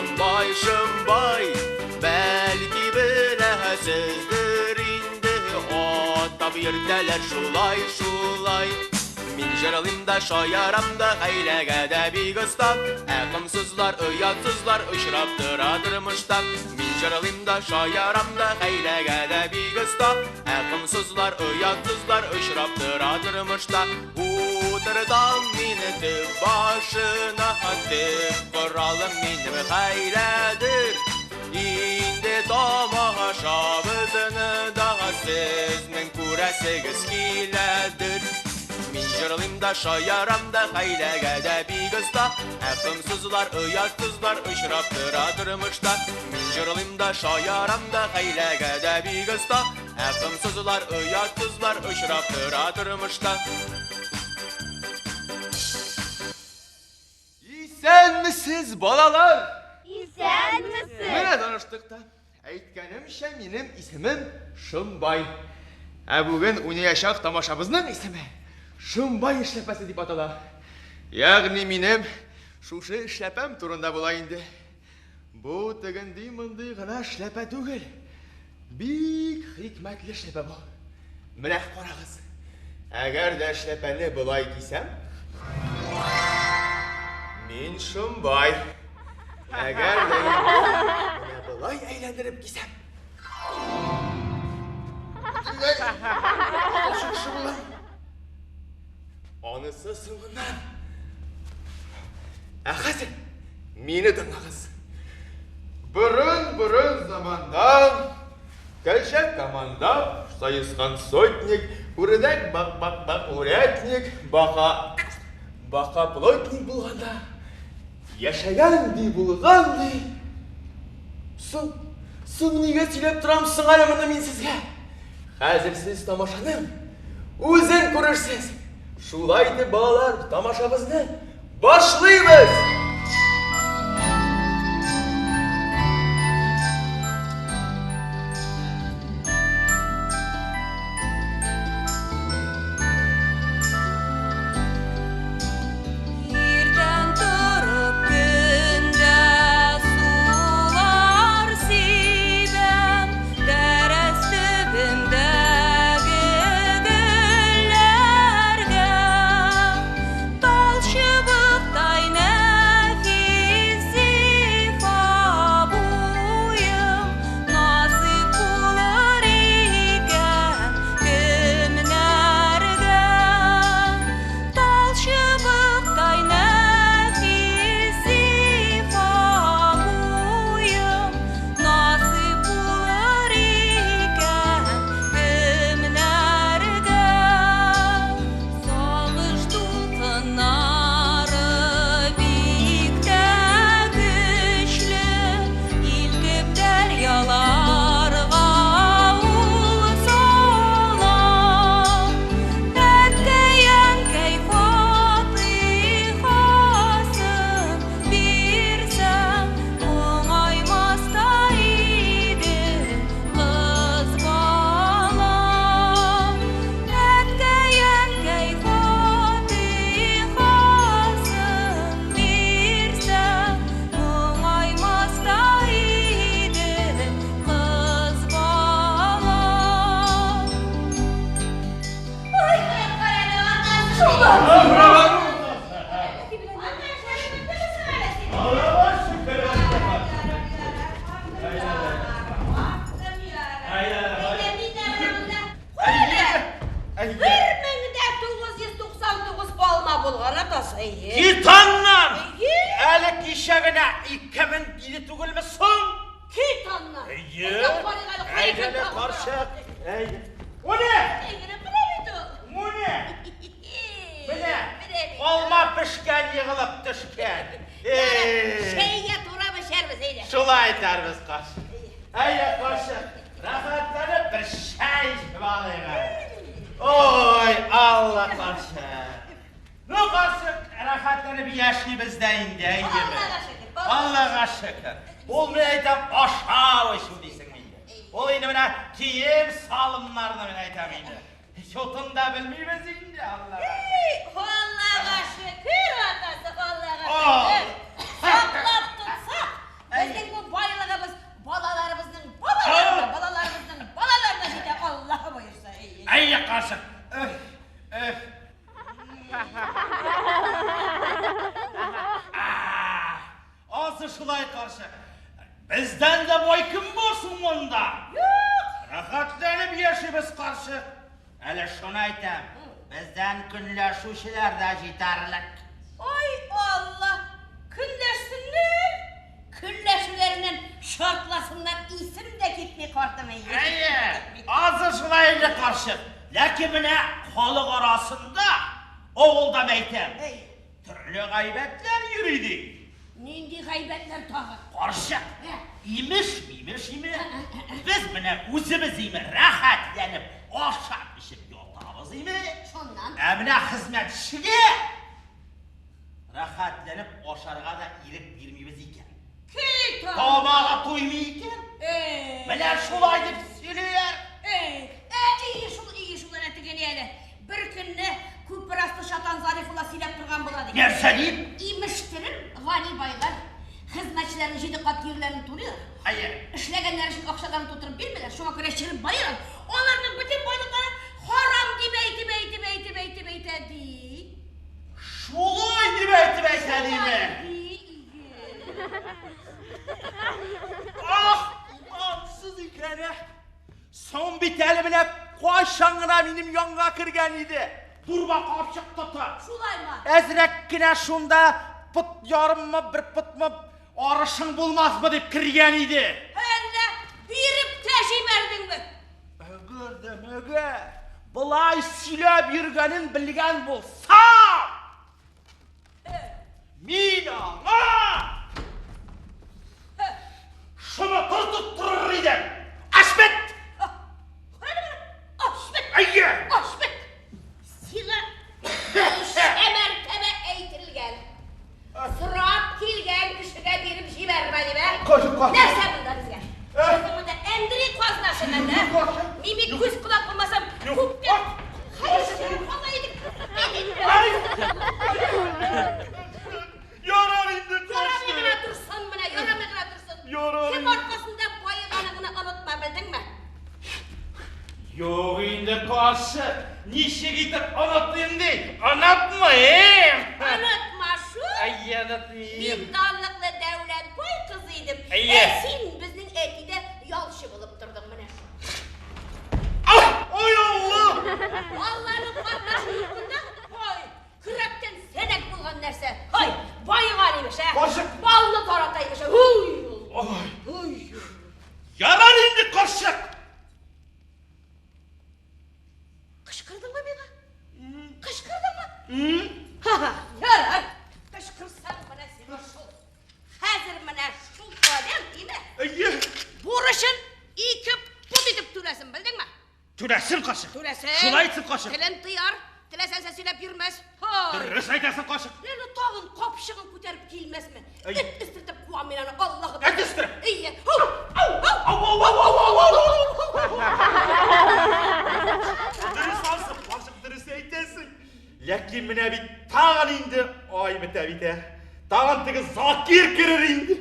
Шымбай, Шымбай, бәлки беләсездер инде, атап йөртәләр шулай, шулай. Мин җырлыйм да, шаярам да, хәйләгә дә бик оста. Ә комсызлар, оятсызлар очрап тора тормышта. Мин җырлыйм да, шаярам да, хәйләгә дә бик оста. Ә комсызлар, оятсызлар очрап тора тормышта. Утыртам мине төп башына, төп коралым минем хәйләдер. Инде тамашабызны да сезнең күрәсегез киләдер. Мин җырлыйм да, шаярам да, хәйләгә дә бик оста. Ә комсызлар, оятсызлар очрап тора тормышта. Мин җырлыйм да, шаярам да, хәйләгә дә бик оста. Ә комсызлар, оятсызлар очрап тора тормышта. Исәнмесез, балалар! Исәнмесез! Менә таныштык та. Әйткәнемчә, минем исемем Шымбай. Ә бүген уйнаячак тамашабызның исеме Шымбай эшләпәсе дип атала. Ягъни минем шушы эшләпәм турында була инде. Бу тегенди-мондый гына эшләпә түгел. Бик хикмәтле эшләпә бу. Менә карагыз. Әгәр дә эшләпәне болай кисәм, мин Шымбай. Әгәр дә инде менә болай әйләндереп кисәм, бөтенләй икенче кеше булам. Анысы соңыннан. Ә хәзер мине тыңлагыз. Борын-борын заманда кәлшә команда, саескан сотник, үрдәк бак-бак-бак урядник, бака бака плотник булганда, яшәгән ди, булган ди. Соң, соң нигә сөйләп торам соң әле моны мин сезгә? Хәзер сез тамашаның үзен күрерсез. Шулай итеп, балалар, тамашабызны башлыйбыз! Иртән торып көндә сулар сибәм, тәрәз төбемдәге гөлләргә. Тал чыбыктай нәфис зифа буем, насыйп булыр икән кемнәргә? Тал чыбыктай нәфис зифа буем, насыйп булыр икән кемнәргә? Сагыш дулкыннары бик тә көчле, илтеп дәрьяларга ул сала. Әткәй-әнкәй фатихасын бирсә, моңаймас та иде кыз бала. Әткәй-әнкәй фатихасын бирсә, моңаймас та иде кыз бала. Ой, карале, Бер 999 алма булган, атасы, әйе. Кит аннан! Әйе. Әле кичә генә 2000 иде түгелме соң? Кит аннан. Әйе. Әйдә, карыйк әле, карыйк Әйдә, әле. карчык. Әйдә. О не? Әйгенә, менә бит ул. Бу не? Менә. Менә бит. Алма пешкән егылып төшкән. Эй. Чәйгә турап эчәрбез, әйдә. Шулай итәрбез, карчык. Әйдә, карчык. Рәхәтләнеп бер чәй эчеп алыйк әле. Ой, Алла, карчык. Ну, карчык, рәхәтләнеп яшибез дә инде, әйеме? Аллага шөкер, балам. Аллага шөкер. Ул мин әйтәм, ашау эчү дисең инде. Ул инде менә кием салымнарны мин әйтәм инде. Чутын да белмибез инде, Аллага. Эй, Аллага шөкер, атасы, Аллага О! шөкер. Саклап тотсак, Әйе. Бездән дә бай кем бар соң монда? Юк. Рәхәтләнеп яшибез, карчык. Әле шуны әйтәм, бездән көнләшүчеләр дә җитәрлек. Ай Алла, көнләшсеннәр. Көнләшүләреннән шартласыннар, исем дә китми, картым. Әйе, азы шулай инде, карчык. Ләкин менә халык арасында, авылда мәйтәм, төрле гайбәтләр йөри ди. Нинди гайбәтләр тагы? Карчык, имеш-мимеш име, без менә үзебез име рәхәтләнеп ашап эчеп ятабыз име. Шуннан? Ә менә хезмәтчегә рәхәтләнеп ашарга да ирек бирмибез икән. Кей тагы? Тамагы туймый икән. Менә шулай дип сөйлиләр. Ие шул, ие шул әнә теге ни әле. Бер көнне күпер асты Шатан Зарифулла сөйләп торган була ди. Нәрсә дип? Имештереп, гани байлар хезмәтчеләрнең җиде кат тиреләрен турыйлар. Әйе. Эшләгәннәре өчен акчаларын тутырып бирмиләр, шуңа күрә череп баелар. Аларның бөтен байлыклары харам дип әйтеп әйтеп әйтеп әйтеп әйтә ди. Шулай дип әйтеп әйтә диме? Ди, ие. Ах, имансыз икән, ә. Соң бит әле менә кайчан гына минем янга кергән иде. Турба капчык тотып. Шулаймы? Әзрәк кенә шунда пот ярыммы, бер потмы арышың булмасмы дип кергән иде. Әллә биреп тә җибәрдеңме? Әгәр дә мәгәр болай сөйләп йөргәнен белгән булсам, мин аңа шуны тоттырыр идем. Ашбет! Ашбет! Әйе! Ашбет! Сиңа ничә мәртәбә әйтелгән. Сорап килгән кешегә биреп җибәрмә дип, ә? Карчык, карчык. Нәрсә монда безгә? Безнең монда Әндри казнасы монда. Карчык. Мин бит күз колак булмасам, Юк. күптән хәерче кала идек. Ярар инде, Ярамый гына карчык. торсын менә, ярамый гына торсын. Ярар Кем инде. аркасында баеганыгны онытма, белдеңме? Юк инде, карчык, ничек итеп онытыйм ди? Онытмыйм! Онытма шул. Әйе, онытмыйм. Мин данлыклы дәүләт бай кызы идем. Әйе. Ә син безнең әтидә ялчы булып тордың менә. Ай, ай Алла! Алланың катнашы юк монда. Ай, көрәктән сәнәк булган нәрсә. Ай, баеган имеш, ә? Карчык. Балны тарата имеш. Ой, Ай, ой. Ярар инде, карчык. Кычкырдыңмы миңа? Кычкырдыңмы? Ха-ха, ярар. Кычкырсаң менә сиңа шул. Хәзер менә шул адәм име? Әйе. Бурычын ике пот итеп түләсен, белдеңме? Түләсен, карчык. Түләсен. Шулай итсен, карчык. Телен тыяр, теләсәнсә сөйләп йөрмәс. Һай. Дөрес әйтәсең, карчык. Әле тагын капчыгын күтәреп килмәсме? Әй. Эт өстертеп куам мин аны, Аллаһы. Эт өстереп? Әйе. Ау, ау, ау. Ау, ау, ау, ау, ау, ау, ау. Дөрес алсың, карчык, дөрес әйтәсең. Ләкин менә бит тагын инде ай бетә бит, ә. Тагын теге Закир керер инде.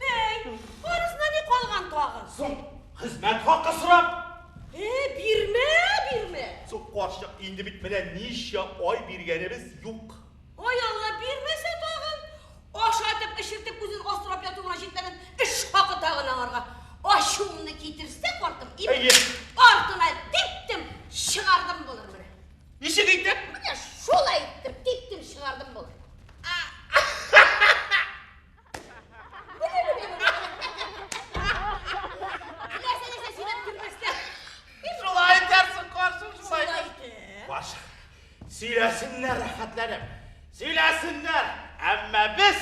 Әй, арасында ни калган тагын? Соң, хезмәт хакы сорап. Бирмә, бирмә. Соң, карчык, инде бит менә ничә ай биргәнебез юк. Ай Алла, бирмәсә тагын. Ашатып, эчертеп, үзен асрап ятуына җитмәгән эш хакы тагын аңарга. Ачуымны китерсә, картым, име, Әйе. артына типтем, чыгардым булыр менә. Ничек итеп? Менә шулай итеп, типтем, чыгардым булыр. Нәрсә, нәрсә сөйләп йөрмәстә. Шулай итәрсең, карчык, шулай. Шулай итеп. Карчык, сөйләсеннәр рәхәтләнеп. Сөйләсеннәр. Әмма без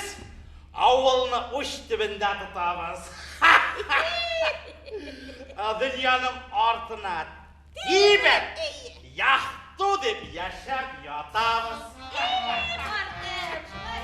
авылны уч төбендә тотабыз. Дөньяның артына тибеп, Әйе. яхту дип яшәп ятабыз. Картым, шулай.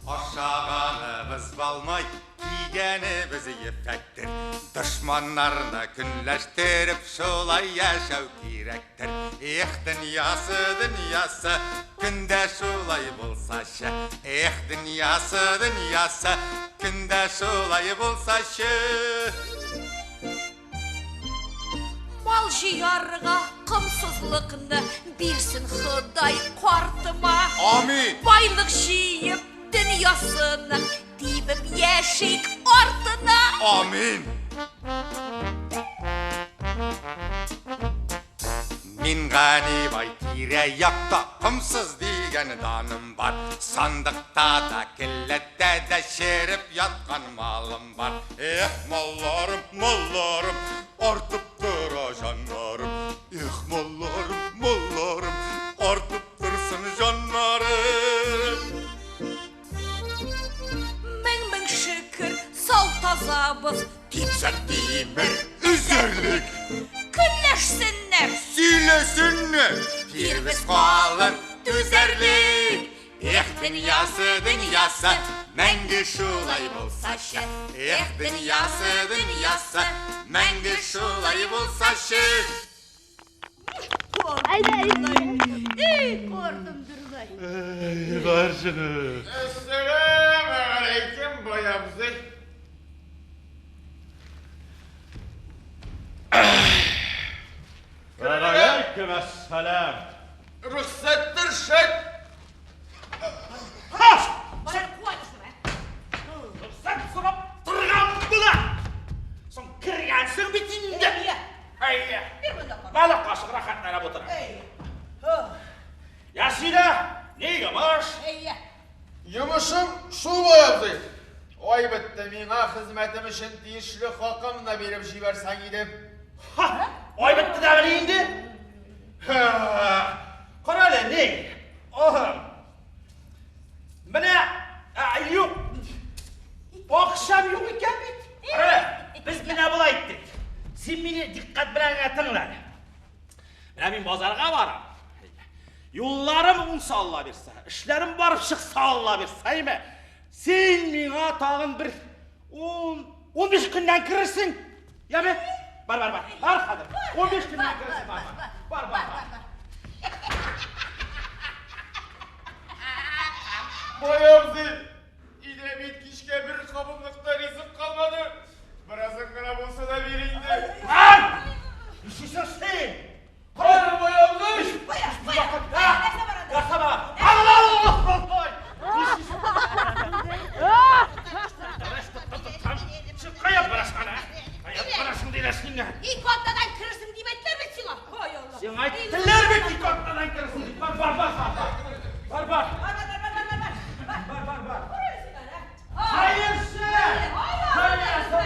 Ашағаныбыз балмай, кигәнебез ефәктер. Дошманнарны көнләштереп, шулай яшәү кирәктер. Эх, дөньясы, дөньясы, көндә шулай булсачы. Эх, дөньясы, дөньясы, көндә шулай булсачы. Мал җыярга комсызлыкны бирсен Ходай картыма. Амин. Байлык җыеп дөньясына тибеп яшәү Ияләшик артына. Амин. Мин Гани бай тирә-якта комсыз дигән даным бар. Сандыкта да, келәттә дә череп яткан малым бар. Эх, малларым, малларым, артып тора җаннарым. Эх, малларым, малларым, артып торсын җаннарым. Мең-мең шөкер, сау тазабыз. Типсәк тимер өзәрлек. Көнләшсеннәр. Сөйләсеннәр. Тирбез калын түзәрлек. Эх, дөньясы, дөньясы, мәңге шулай булсачы. Эх, дөньясы, дөньясы, мәңге шулай булсачы. Эй, кордым дурнай. Эй, карчык. Әссәламегаләйкем, бай абзый. Вәгаләйкем әссәлам. Рөхсәттер шәт. Ха! Бара куа төшмә. Рөхсәт сорап торган була. Соң кергәнсең бит инде. Әйе. Әйе. Бир монда кар. Балык кашык рәхәтләнеп утыра. Әйе. Я сөйлә, ни йомыш? Әйе. Йомышым шул, бай абзый. Ай бетте, миңа хезмәтем өчен тиешле хакымны биреп җибәрсәң иде. Ха! Ай бетте дә әле инде. Ха! Кара әле, ни? Аһым. Менә, ә, юк. Акчам юк икән бит. Кара әле, без менә болай иттек. Син мине дикъкать белән генә тыңла әле. Менә мин базарга барам. Юлларым уңса Алла бирсә, эшләрем барып чыкса Алла бирсә, әйме? Син миңа тагын бер 10 15 көннән керерсең. Яме? Бар, бар, бар. Бар хәзер. 15 көннән керерсең, бар, бар. Бар, бар, бар. Бай абзый, өйдә бит кичкә бер кабымлык та ризык калмады. Беразын гына булса да бир инде. Бар! Нишлисең син? Кара, бай абзый! Куя, куя. Нәрсә бар анда? Нәрсә бар? Алла, Алла, Алла! Нишлисең? Чык, кая барасың ана? Кая барасың диләр сиңа? Ике атнадан керерсең дип әйттеләр бит сиңа. Ой, Алла. Сиңа әйттеләр бит, ике атнадан керерсең дип. Бар, бар, бар, бар. Бар, бар. Бар, бар, бар, бар, бар, бар. Бар, бар, бар. Бар әле син әле. Хәерче!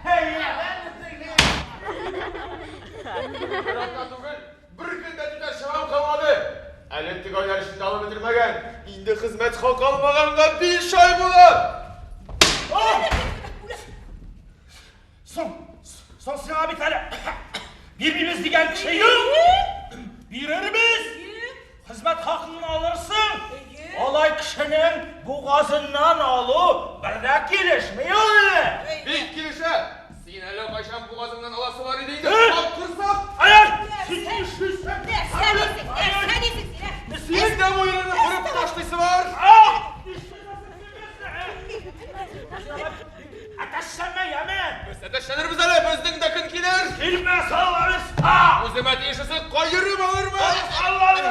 Хәерче! Бер атна түгел, бер көн дә түтә чыгам калмады. Әле төгәл эшен алып бетермәгән. Инде хезмәт хакы алмаганга 5 ай була. Соң, соң сиңа бит әле бирмибез дигән кеше юк. Бирербез. Хезмәт хакыңны алырсың. Алай кешенең бугазыннан алу бер дә килешми ул әле. Бик килешә. Син әле кайчан бугазыңнан аласы бар иде инде. Э? Капкырсак. Ай, син нишлисең? Нәрсә дисең? Нәрсә дисең син? ә? Син дә муеныңны борып ташлыйсы бар. Әтәчләнмә, яме. Без әтәчләнербез әле, безнең дә көн килер. Килмәс алабыз. Үземә тиешлесе каерып алырмын. Алла, Алла,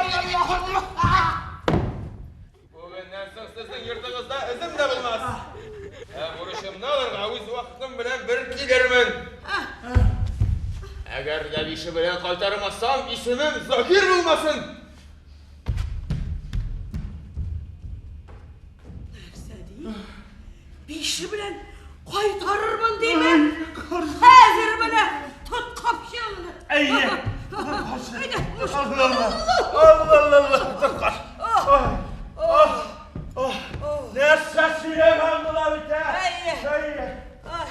Алла. Бүгеннән соң сезнең йортыгызда эзем дә булмас. Ә бурычымны алырга үз вакытым белән бер килермен. Әгәр дә бише белән кайтармасам, исемем Закир булмасын. Нәрсә ди? Бише белән кайтарырмын диме? Хәзер менә тот капчаңны. Әйе. Әйдә, Алла, Алла, Алла, Алла, тоткар. Нәрсә сөйләгән була бит, ә? Әйе. Әйе.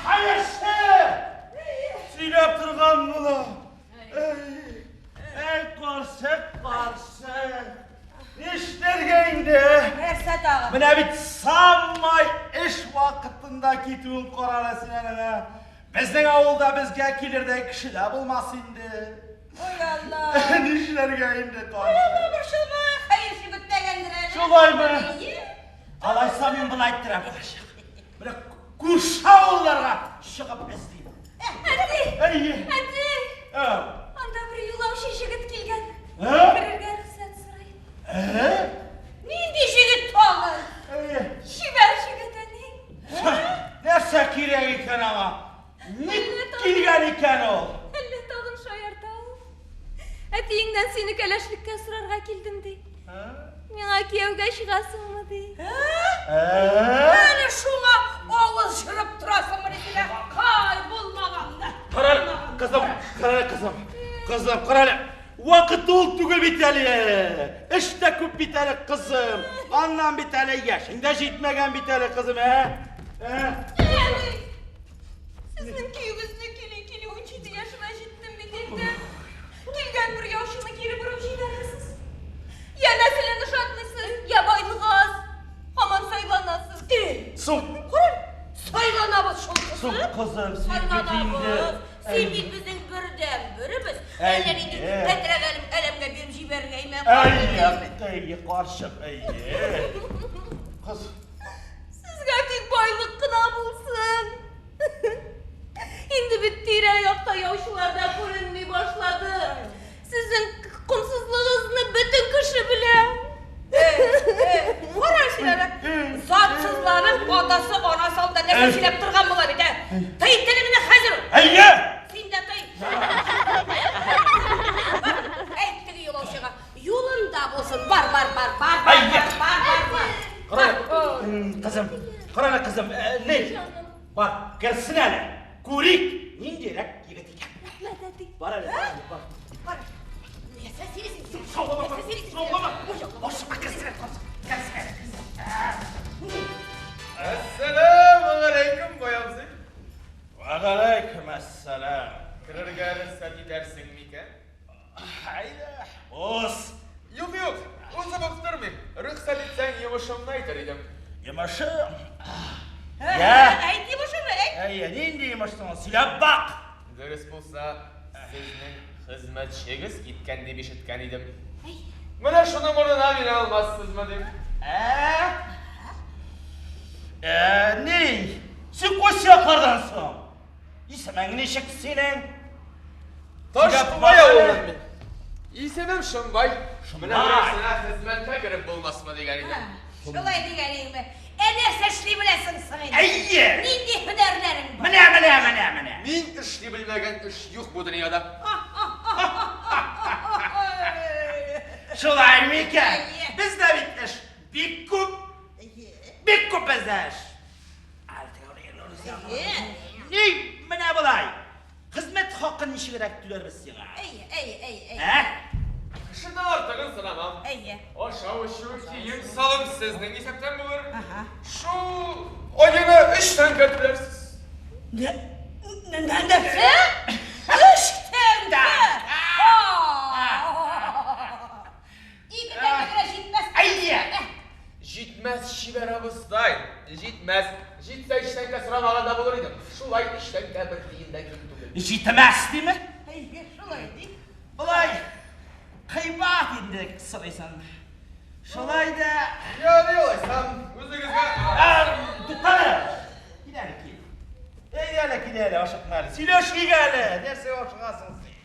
Хәерче! Сөйләп торган була. Әй, әй, карчык, карчык. Нишләргә инде? Нәрсә тагын? Менә бит самай эш вакытында китүен карар син әнә. Безнең авылда безгә килердәй кеше дә булмас инде. Ой, Алла. Нишләргә инде, Ой, карчык? Алла, борчылма, хәерче бетмәгәндер әле. Шулаймы? Әйе. Алайса мин болай иттерәм, карчык. Менә күрше авылларга чыгып эзлим. Әти! Әйе. Әти! Ә? Анда бер юлаучы җегет килгән. Ә? Керергә рөхсәт сорый. Ә? Нинди җегет тагын? Әйе. Чибәр җегет. дигән икән ул? Әллә тагын шаярта ул? Әтиеңнән сине кәләшлеккә сорарга килдем, ди. Миңа кияүгә чыгасыңмы, ди. Әле шуңа авыз жырып торасыңмы, син? Кай булмаганда. Кара әле, кызым, кара әле, кызым. Кызым, кара әле. Вакыт ул түгел бит әле. Эш тә күп бит әле, кызым. Аннан бит әле яшең дә җитмәгән бит әле, кызым, ә? Ә? Әни! Сезнең көегезне кили-кили 17 яшемә җиттем бит инде. Килгән бер яучыны кире борып җибәрәсез. Я нәселен ошатмыйсыз, я байлыгы аз. Һаман сайланасыз. Соң, Кара, сайланабыз шул соң, кызым. кызым, син бит инде. Сайланабыз. Син бит безнең бердән беребез. Әллә нинди бәдрәк әләмгә биреп җибәрергә имә. Әйе, әйе, карчык, әйе. Кыз, Сезгә тик байлык кына булсын. Инде бит тирә-якта яучылар да күренми башлады. Сезнең комсызлыгыгызны бөтен кеше белә. Кара син әле. Затсызланып, атасы, анасы алдында нәрсә сөйләп торган була бит, ә? Тый телеңне хәзер. әйе! Син дә тый. Бар, әйт теге юлаучыга. Юлында булсын. Бар, бар, бар, бар, бар, Әйе. бар, бар, бар. Кара әле, кызым, кара әле, кызым, ни? Бар, керсен әле. Күрик, ниндирәк егет икән. Рәхмәт, әти. Бар әле, бар әле, бар. Бар. Нәрсә сөйлисең? Шаулама, Нәрсә сөйлисең? шаулама. Ашыкма, керсен әле, карчык, керсен әле. Әссәләмү галәйкүм, бай абзый. Вәгаләйкүм әссәлам. Керергә рөхсәт итәрсең микән? Әйдә, уз. Юк, юк, узып ук тормыйм. Рөхсәт итсәң, йомышымны әйтер идем. Йомышы. Ә, Я. Әйт йомышыңны, әйт. Әйе, нинди йомышсың ул? Сөйләп бак. Дөрес булса, сезнең хезмәтчегез киткән дип ишеткән идем. Менә шуның урынына мине алмассызмы дип. Ә? Ә, ни? Син кайсы яклардан соң? Исемең ничек синең? Ташбай авылыннан мин. Исемем Шомбай. Менә Шомбай. берәрсенә хезмәткә кереп булмасмы дигән идем. Шулай дигәнеңме? Ә нәрсә эшли беләсең соң инде? Әйе! Нинди һөнәрләрең бар? Менә, менә, менә, менә. Мин эшли белмәгән эш юк бу дөньяда. Шулай микән? Әйе. Бездә бит эш бик күп. Бик күп бездә эш. Әйе. Ни, менә болай. Хезмәт хакын ничегрәк түләрбез сиңа? Әйе, әйе, әйе, әйе. Ә? Кешедән артыгын сорамам. Әйе. Ашау, эчү, кием, салым сезнең исәптән булыр. Аһа. Шул аена өч тәңкә түләрсез. Нәрсә? Өч тәңкә! Ике тәңкә генә җитмәс. Әйе. Җитмәс чибәр абыстай. Җитмәс. Җитсә өч тәңкә сорамаган да булыр идем. Шулай өч тәңкә бер тиен дә ким түгел. Җитмәс диме? Әйе, шулай ди. Болай кыйбат инде сорыйсың. Шулай да Ярый алайсам, үзегезгә Ә, туктале. Кил әле, кил. Әйдә әле, кил әле, ашыкма әле. Сөйләшик әле. Нәрсәгә ашыгасың син?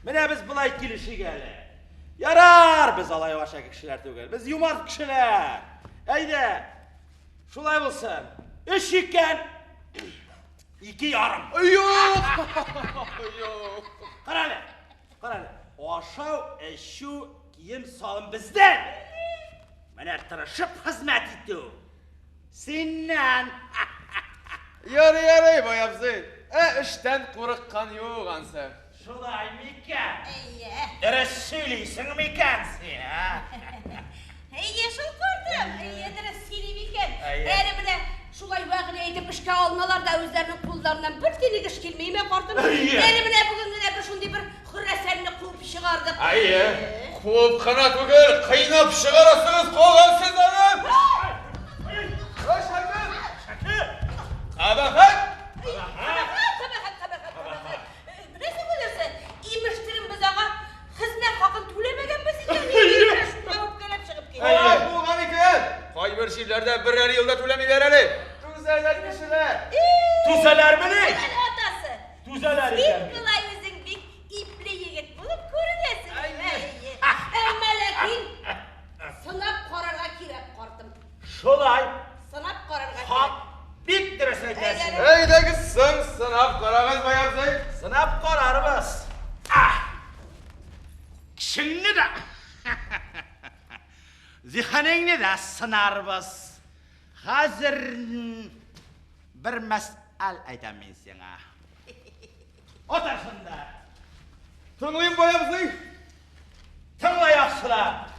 Менә без болай килешик әле. Ярар, без алай ашак кешеләр түгел. Без юмарт кешеләр. Әйдә. Шулай булсын. Өч икән, 2,5. Юк! Юк. Кара әле. Кара әле. Ашау, эчү, кием салым бездән. Менә тырышып хезмәт итү. Синнән. Ярый, ярый, бай абзый. Ә эштән курыккан юк ансы. Шулай микән? Әйе. Дөрес сөйлисең микән син, ә? Әйе, шул картым. Әйе, дөрес сөйлим икән. Әйе. Әле менә шулай вәгъдә итеп эшкә алыналар да үзләренең кулларыннан бер тиенлек эш килмиме, картым? Әйе. Әле менә бүген генә бер шундый бер хөрәсәнне куып чыгардык. Әйе. Куып кына түгел, кыйнап чыгарасыгыз калган сез аны. Ой, Шакир! Шакир! Кабахәт! Кабахәт, кабахәт, кабахәт, кабахәт. Беләсең бу нәрсә? Имештерен без аңа хезмәт хакын түләмәгәнбез икән. Менә шуңа үпкәләп чыгып китте. Алай булган икән. Кайбер җирләрдә берәр елда түләмиләр әле. Түзәләр кешеләр. Түзәләрмени? Түзәл атасы. Түзәләр Син икән. болай үзең бик ипле егет булып күренәсең. Әйе. Әйе. Әмма ләкин сынап карарга кирәк, картым. Шулай. Сынап карарга Хак. кирәк. Бик дөрес әйтәсең. Әйдәгез соң сынап карагыз, бай абзый. Сынап дә сынарбыз. Хәзер бер мәсьәл әйтәм мин сиңа. Утыр шунда. Тыңлыйм, бай абзый. Тыңла яхшылап.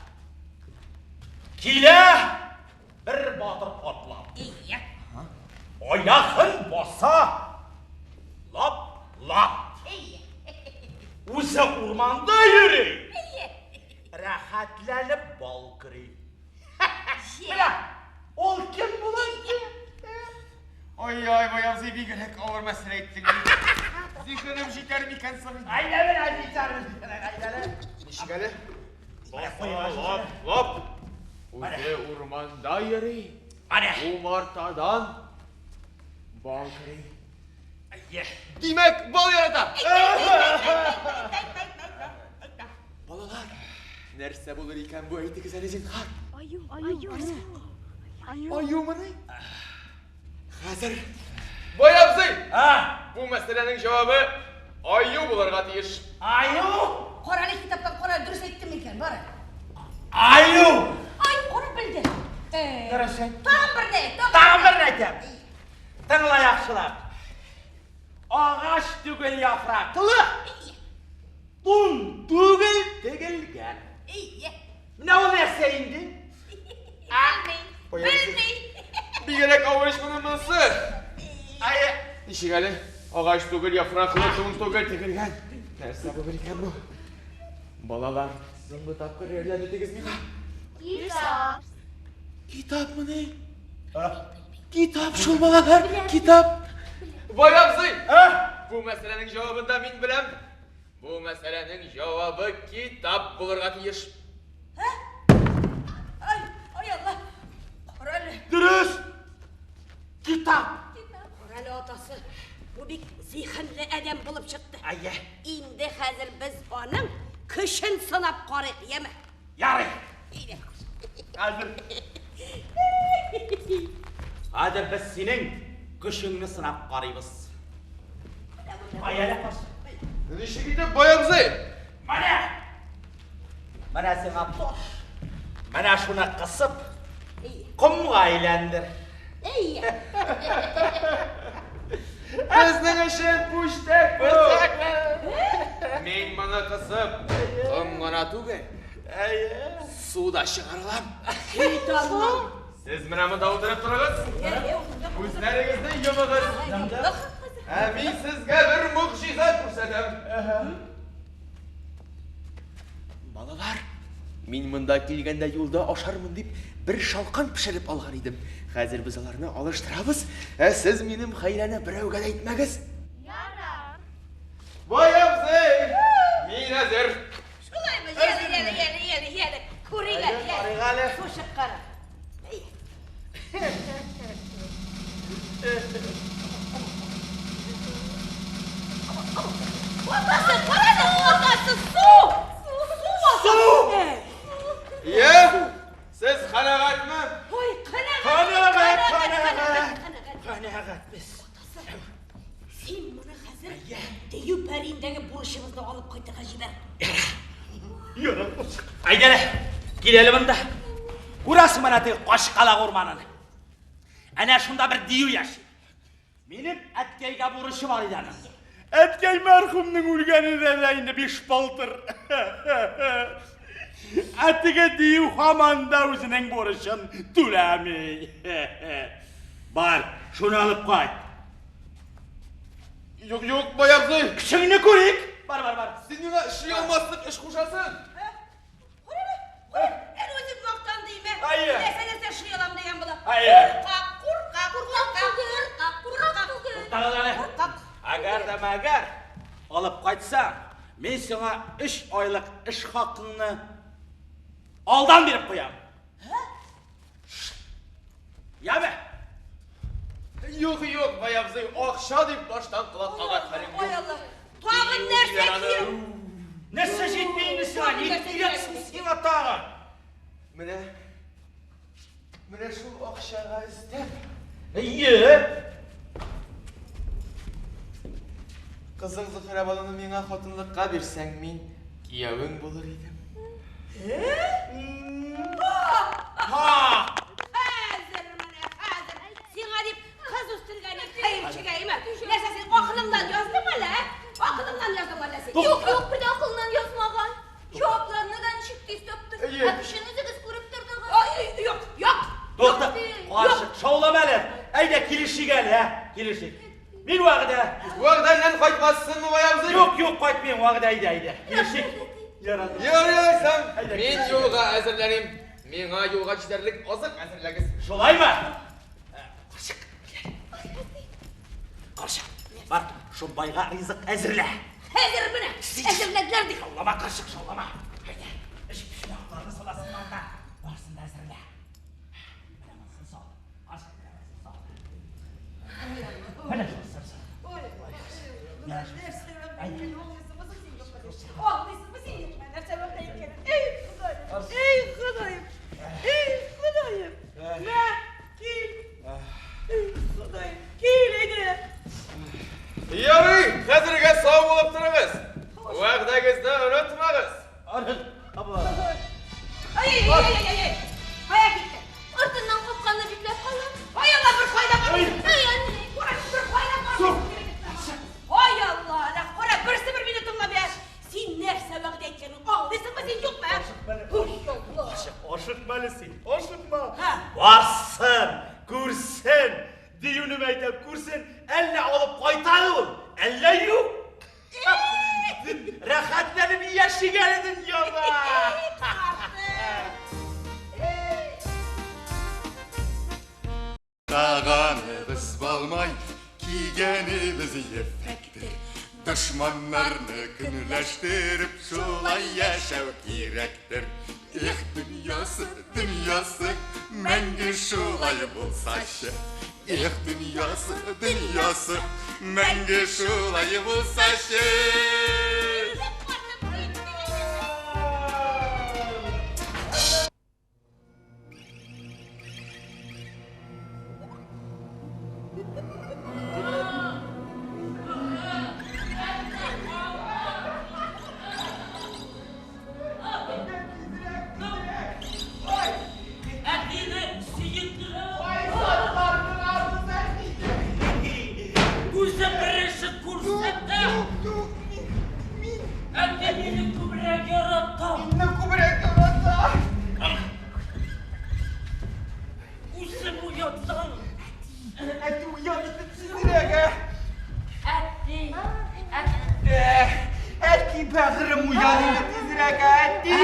Килә бер батыр атлап. Ия. Аягын баса лап-лап. Ия. Үзе урманда йөри. Рәхәтләнеп бал көри. Менә ул кем була инде? Ай-ай, бай абзый, бигрәк авыр мәсьәлә әйттең. Зиһенем җитәр микән соң? Әйдә менә җитәр, әйдә әле. Ничек әле? Менә куйга Лап, лап. Үзе урманда йөри. Менә. Умартадан бал көри. Әйе. Димәк, бал ярата. Балалар, нәрсә булыр икән бу, әйтегез әле, зинһар. Аю. Аю. Аю. Аюмыни? Хәзер. Бай абзый, А, бу мәсьәләнең җавабы аю булырга тиеш. аю, Кара әле китаптан, кара, дөрес әйттем микән, бар. аю. Ай, кара белде. Дөрес әйт. Тагын берне, тагын. Тагын берне әйтәм. Тыңла яхшылап. Агач түгел яфраклы, тун түгел тегелгән. Ие. Менә ул нәрсә инде? Белми. Бай абзый. Белми. Бигрәк авыр эш моның монысы. Әйе. Ничек әле? Агач түгел, яфраклы, тун түгел, тегелгән. Нәрсә булыр икән бу? Балалар, соңгы тапкыр ярдәм итегез миңа. Китап. Китапмыни? Китап шул, балалар, китап. Бай абзый, А? бу мәсьәләнең җавабын да мин беләм. Бу мәсьәләнең җавабы китап булырга тиеш. Ай, ай Алла. Кара әле. Дөрес. Китап. Кара әле, атасы. Бу бик зиһенле адәм булып чыкты. Әйе. Инде хәзер без аның көчен сынап карыйк, яме? Ярый. Әйдә. Хәзер. Хәзер без синең көчеңне сынап карыйбыз. Ай әле каш. Ничек итеп, бай абзый? Менә. Менә сиңа таш. Менә шуны кысып, комга әйләндер. Әйе. Безнең өчен пүчтәк бу. Мин моны кысып, ком гына түгел, Әйе. су да чыгарылам. Кит аннан. Сез менә монда утырып торыгыз. Күзләрегезне йомыгыз. Ә мин сезгә бер могҗиза күрсәтәм. Балалар, мин монда килгәндә юлда ашармын дип бер шалкан пешереп алган идем. Хәзер без аларны алыштырабыз. Ә сез минем хәйләне берәүгә дә әйтмәгез. Ярар. Бай абзый, мин әзер. Шулаймы? Яле, яле, яле, яле, яле. Күрик әле, Әйдә, карыйк әле. Су чыкканы. Әйе. Атасы, кара әле, атасы, су! Су! Су! Йә, сез канәгатьме? Ой, канәгать, Канәгать, канәгать, канәгать. канәгать. Канәгать без. Син моны хәзер дию пәриендәге бурычыбызны алып кайтырга җибәр. Ярар, Әйдә әле, кил әле монда. Күрәсең менә теге Кашкалак урманын. Әнә шунда бер дию яши. Минем әткәйгә бурычы бар иде аның. Әткәй мәрхүмнең үлгәненә дә инде биш балтыр. Ә теге дию һаман да үзенең бурычын түләми. Бар, шуны алып кайт. Юк, юк, бай абзый. Көчеңне күрик. Бар, бар, бар. Син миңа эшли алмаслык эш кушасың. Кара әле, кара әле, әле үзем мактанды име? Әйе. Нәрсә нәрсә эшли алам дигән була. Әйе. Куркак, куркак, куркак, куркак, куркак. Туктагыз әле. Куркак. Әгәр дә мәгәр алып кайтсаң, мин сиңа 3 айлык эш хакыңны алдан биреп куям. Яме. Юк, юк, бай абзый, акча дип баштан колак кагар хәлем Ой, юк. Алла. Тагын нәрсә кирәк? Нәрсә җитми инде сиңа? Ни кирәк сиңа тагын? Менә менә шул акчага өстәп, Әйе. кызың Зөһрәбануны миңа хатынлыкка бирсәң, мин киявең булыр идем. А, Ха! Хәзер менә, хәзер. Сиңа дип кыз үстергән хәерчегә, әйме? Нәрсә син акылыңнан яздың әллә? Акылыңнан яздың әллә син? Юк, юк, бер дә акылыннан язмаган. Җавапларны да ничек тиз тапты. Әйе. Ә көчен үзегез күреп тордыгыз. Ай, юк, юк. Тукта, Юк. карчык, шаулама әле. Әйдә, килешик әле, ә? Килешик. Мин вәгъдә. Вәгъдәннән кайтмассыңмы, бай абзый? Юк, юк, кайтмыйм, вәгъдә, әйдә, әйдә. Килешик. Ярады. Ярый алайсам, Әйдә, мин килешик. юлга әзерләним. Миңа юлга җитәрлек азык әзерләгез. Шулаймы? Карчык, карчык, бар, Шомбайга ризык әзерлә. Хәзер менә, әзерләделәр ди. Шаулама, карчык, шаулама. Әйдә, өчпочмакларны саласың анда. Барсын да әзерлә. Менә монысын сал. Карчык, менә монысын сал. Менә шунысын сал. Менә шунысын. Әйдә. Аңлыйсыңмы син юкмы? Нәрсә вәгъдә иткәнен? Эй, Ходаем! Эй, Ходаем! Эй, Ходаем! Мә, кил! Эй, Ходаем, кил әйдә! Ярый, хәзергә сау булып торыгыз. Вәгъдәгезне онытмагыз. Аны, аба. Ай, ай, ай, ай, ай, ай! Кая китте? Артыннан капканы бикләп калам. Ай, Алла, бер кайда бармыйсың? Ай, әни. Кара, бер кайда бармыйсың? Ай, Алла, әнә кара, берсе бер мине тыңламый. Син нәрсә вәгъдә иткәнен аңлыйсыңмы син юкмы? Ой, Алла! Ашыкма әле син, ашыкма. Һа. Барсын, күрсен. Диюнем әйтәм, күрсен. Әллә алып кайта ул, әллә юк. Рәхәтләнеп яшик әле дөньяда. Таганыбыз балмай, кигәнебез ефәктер. Дошманнарны көнләштереп, шулай яшәү кирәктер. Эх, дөньясы, дөньясы, мәңге шулай булсачы. Эх, дөньясы, дөньясы, мәңге шулай булсачы. Әтине сөендерә. Үзе беренче курсында. Әти мине күбрәк ярата. Мине күбрәк ярата. Үзем уятсаң. Әти уян итеп тизрәк, ә? Әти. Әти. Әти бәгырем уян инде тизрәк, әти!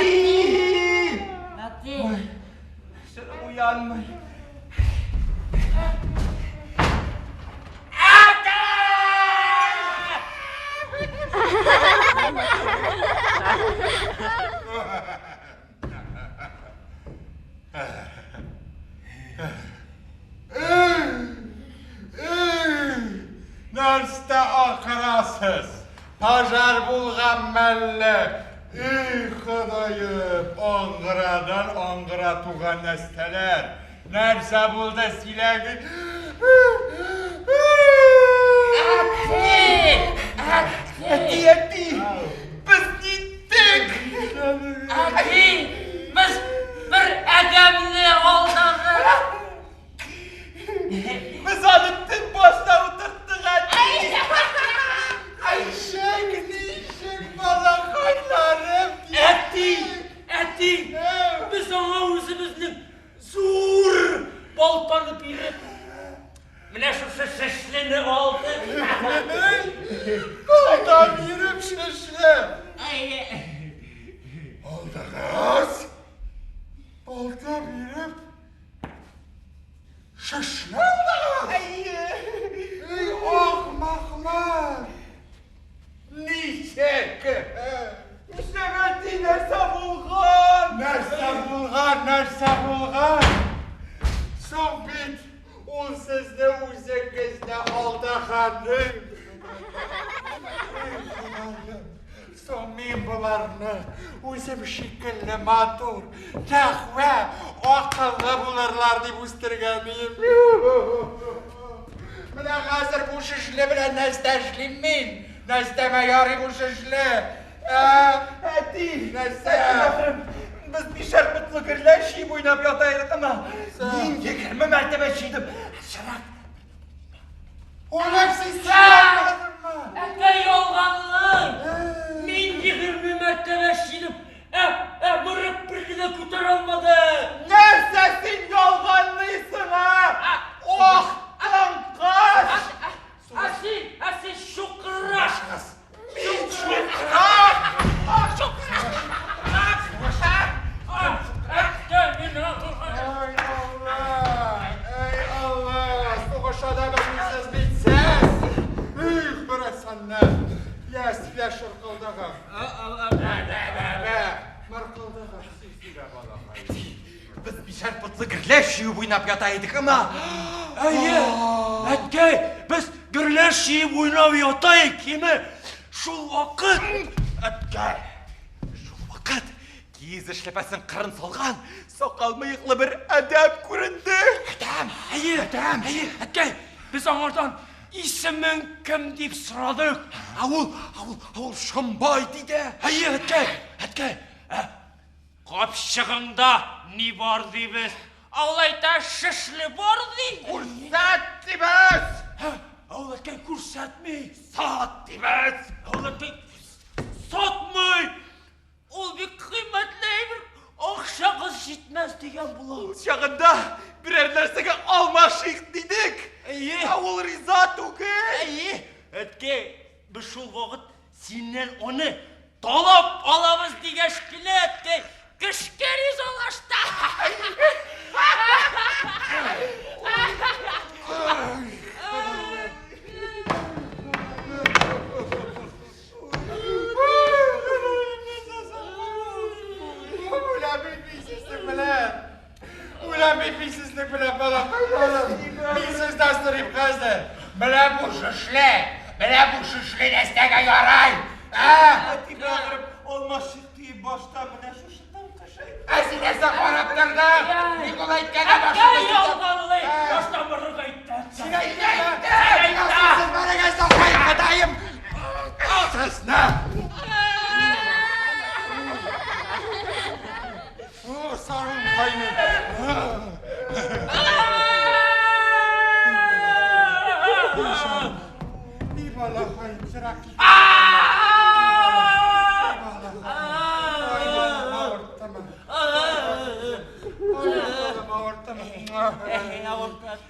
Әти. Шырым уянмый. Нәрсә акырасыз? Пожар булган мәллә? Эй, Ходаем, аңгырадан аңгыра туган нәрсәләр. Нәрсә булды силәге? Әти, әти! Без ниттек! Әти. Без бер адәмне алдадык. Без аны төн башына утырттык, әти! Әйшәк, ничек балакайларым? Әти. Әти. Без аңа үзебезнең зур балтаны биреп, менә шушы шешлене алдык. Балта биреп шешле. Алдыгыз? Балта биреп шешле алдыгыз? Әйе! Ey ахмаклар! Ничек? Нишләп әти нәрсә булган? Нәрсә булган, нәрсә булган? Соң бит ул сезне үзегезне алдаган. Ey Ходаем, соң мин боларны үзем шикелле матур, тәкъва, акыллы булырлар дип үстергән идем. Менә хәзер бу шешле белән нәрсә эшлим мин? Нәрсәмә ярый бу шешле? Ә, Әти! Нәрсә? Әти, бәгырем, Без бишәр потлы гөрләш чөеп уйнап ята идек ана. Мин 20 мәртәбә чөйдем. Чырак. Үлеп син сөйләмәдеңме? Әткәй ялганлый. Мин 20 мәртәбә чөйдем. Ә мырык бер генә күтәрә алмады. Нәрсә син ялганлыйсың, а? Ох, таңкаш! Ә син чукраш. Мин чукрак! Әткәй, мин... Ай Алла! Ай Алла! Сугыша да белмисез бит сез! Их, берәсәннәр! Ясьфә шыркылдыгыз! Бә-бә-бә! Мыркылдыгыз, сөйлә балакай. Без бишәр потлы гөрләш чөеп уйнап ята идек ана. Әйе, әткәй, без гөрләш чөеп уйнап ята идек, киме? Шул вакыт, әткәй, шул вакыт киез эшләпәсен кырын салган сакал мыеклы бер адәм күренде. Адәм, әйе, адәм, әйе, әткәй, без аңардан исемең кем дип сорадык. Ә ул Шомбай диде. Әйе, әткәй, әткәй, капчыгыңда ни бар дибез? Ә ул әйтә, шешле бар ди. Күрсәт дибез! Ә ул әткәй күрсәтми. Сат дибез! Ә ул әткәй сатмый. Ул бик кыйммәтле әйбер, акчагыз җитмәс дигән була. Ул чагында берәр нәрсәгә алмашыйк дидек. Әйе. Ә ул риза түгел. Әйе, әткәй, без шул вакыт синнән аны талап алабыз дигәч кенә, әткәй, көчкә ризалашты. Үләм бит мин сезнең белән! Үләм бит мин сезнең белән, балакайларым! Мин сездән сорыйм хәзер. Менә бу шөшле, менә бу шөшле нәрсәгә ярай? Ә? Әти бәгырем, алмашыйк диеп башта менә шушы таңкаш әйтте. Ә син нәрсә карап тордың? Мин ул әйткәнгә Әткәй башымны ялганлый, башта мырык әйтте. Син әйттең! Сез барыгыз да кай, Ходаем! Сезне! О, сарым кайный! Ни балакай, чырак китте. Ай, балам, авырттымы? Ай, балам, авырттымы?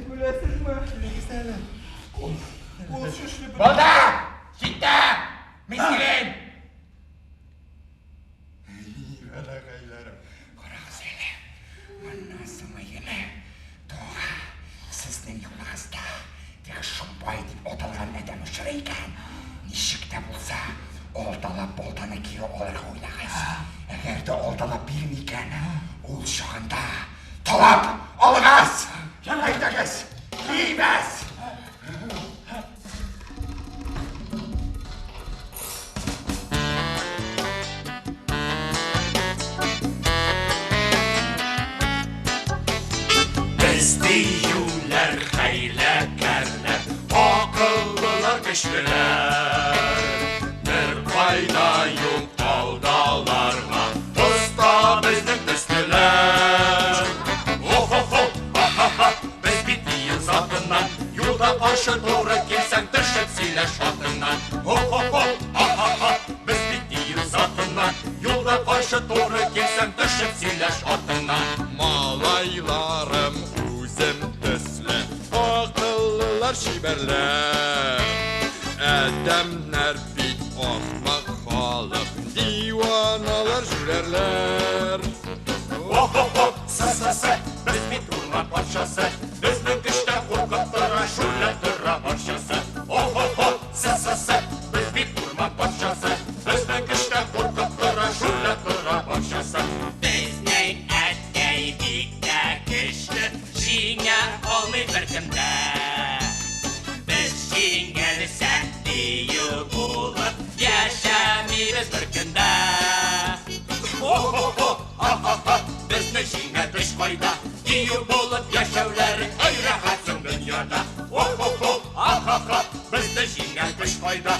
Беләсезме? Ул шешле Булды! Җитте! Мин киләм! Балакайларым, карагыз әле. Моннан соң әйеме? Тора, сезнең юлыгызда теге Шомбай дип аталган адәм очрый икән. Ничек тә булса, алдалап балтаны кире алырга уйлагыз. Әгәр дә алдалап бирми икән, ул чагында талап алыгыз! Әйдәгез, киебез! Без диюләр, хәйләкәрләр, акыллылар, көчлеләр. Бер кайда юк алдаларга, оста безнең төслеләр. О-хо-хо, ха-ха-ха, без бит дию затыннан, юлда каршы туры килсәң, төшеп сөйләш атыңнан. О-хо-хо, ха-ха-ха, без бит дию затыннан, юлда каршы туры килсәң, төшеп сөйләш атыңнан. Малайларым үзем төсле, акыллылар, чибәрләр. Адәмнәр бит ахмак халык, диваналар, җүләрләр. О-хо-хо, сы-сы-сы, без бит урман патшасы, безнең көчтән куркып тора, шүрләп тора барчасы. О-хо-хо, сы-сы-сы, без бит урман патшасы, безнең көчтән куркып тора, шүрләп тора барчасы. Безнең әткәй бик тә көчле, җиңә алмый беркем дә. Без җиңелсәк дию булып яшәмибез бер көндә. О-хо-хо, ха-ха-ха, безне җиңә көч кайда, дию булып яшәүләре ай рәхәт соң дөньяда. О-хо-хо, ха-ха-ха, безне җиңә көч кайда,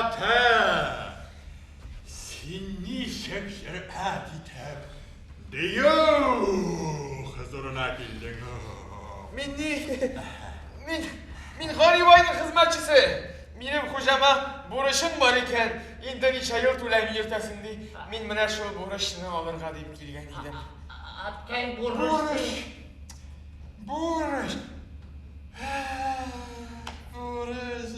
заты! Син ничек җөрьәт итеп дию хозурына килдең? Мин ни? Мин, мин Гани байның хезмәтчесе. Минем хуҗама бурычым бар икән. Инде ничә ел түләми йөртәсең ди. Мин менә шул бурычны алырга дип килгән идем. Әткәй, бурыч. Бурыч. Бурыч.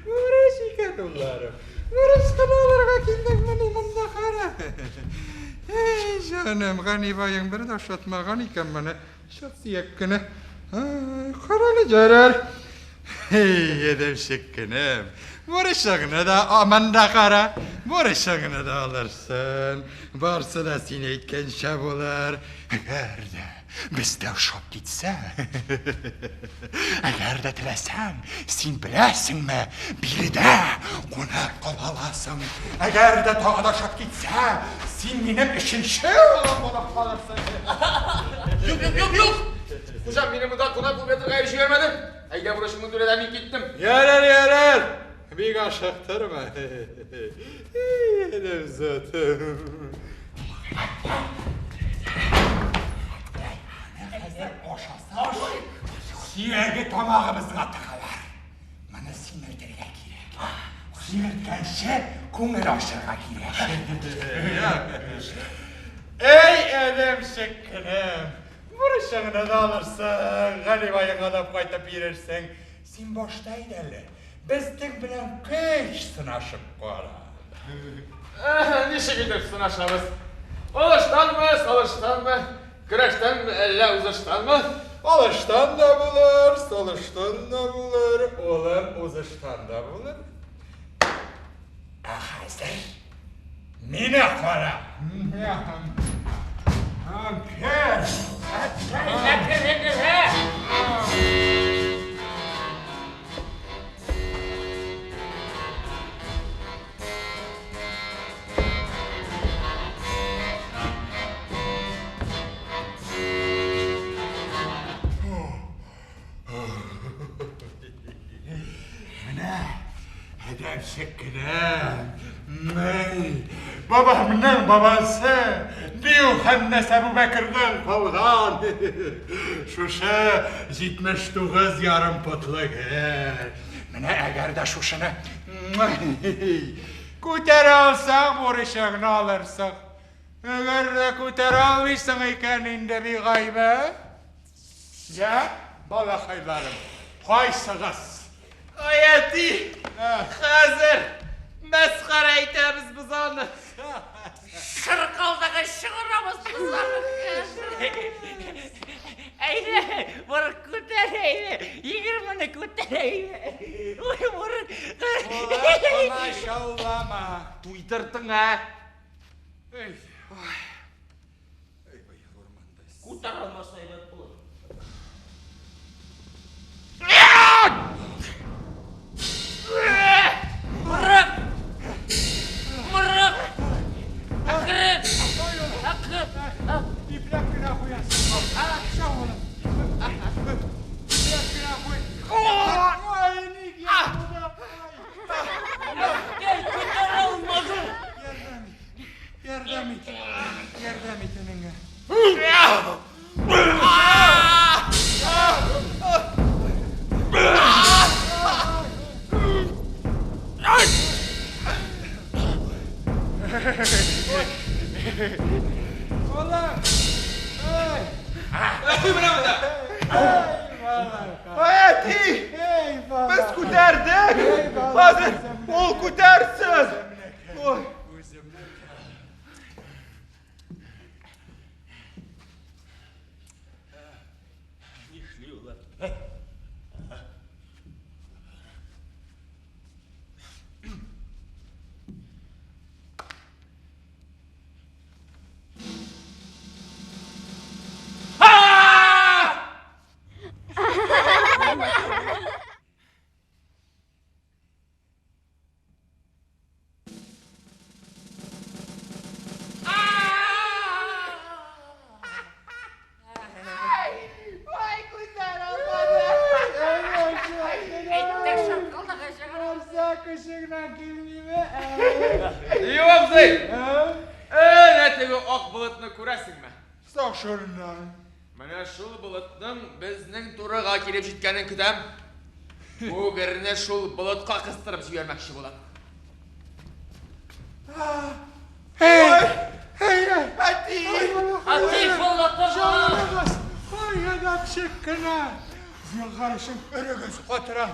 Бурыч икән улларым. Бурыч кына алырга килдеңмени монда кара. Эй, җаным, Гани баең бер дә ошатмаган икән моны. Чат сөяк кенә. Карале, ярар. Эй, адәмчек кенәм. Бурычыңны да монда кара. Бурычыңны да алырсың. Барсы да син әйткәнчә булыр. Әгәр дә бездә ошап китсә, әгәр дә теләсәң, син беләсеңме, биредә кунак кала аласың. Әгәр дә тагын ошап китсә, син минем өченче улым булып калырсың. Юк, юк, юк, юк! Хуҗам, мине монда кунак булып ятырга җибәрмәде. Әйдә, бурычыңны түлә дә мин киттем. Ярар, ярар. Бик ашыктырма. Эй, адәм заты. Хәзер ашасаң, сөяге тамагыбызга тыгылыр. Моны симертергә кирәк. Симерткәнче күңел ачырга кирәк. Эй, адәмчек кенәм, бурычыңны да алырсың, Гани баеңа да кайтып бирерсең. Син башта әйдә әле, безнең белән көч сынашып кара. Ничек итеп сынашабыз? Алыштанмы, салыштанмы, көрәштәнме, әллә узыштанмы? Алыштан да булыр, салыштан да булыр, улым, узыштан да булыр. Ә хәзер мине кара. Кер. Менә адәмчек кенә. Бабамның бабасы Дию Хәннәс Әбүбәкердән калган. Шушы 79 ярым потлы гер. Менә әгәр дә шушыны күтәрә алсаң, бурычыңны алырсың. Әгәр дә күтәрә алмыйсың икән инде бик гайбәт. Я, балакайларым, кайсыгыз? Ай, әти! Хәзер мәсхәрә итәбез без аны. Шыркылдагы чыгарабыз без аны. Әйдә, барып күтәр, әйдә. 20-не күтәр, әйдә. Ой, барып. Комачаулама. Туйдырдың, ә? Эй, ой. Эй, быел урманда. Күтәрә алмаса әйбәт булыр. Мырык! Мырык! Әкрен! Әкрен! Ипләп кенә куясың. Шау улым. Ипләп кенә куй. Ай, ник ягылды? Әткәй, күтәрә алмадым! Ярдәм ит. Ярдәм ит. Ярдәм ит энеңә. Улым! Эй! Куй менә монда. Эй, Ай, әти! Эй, бала! Без күтәрдек! Эй, бала, Хәзер үземне- ул күтәрсен! Ой. Үземне. Нишли улар? көче генә килмиме? Дию абзый! Әнә теге ак болытны күрәсеңме? Сашырнан. Менә шул болытның безнең турыга килеп җиткәнен көтәм. Бу герне шул болытка кыстырып җибәрмәкче булам. Эй! Эй! Әти! Әти, болытыгыз! Җаныгыз! Ай, әдәпчек кенә! Зинһар өчен өрегез, катыра,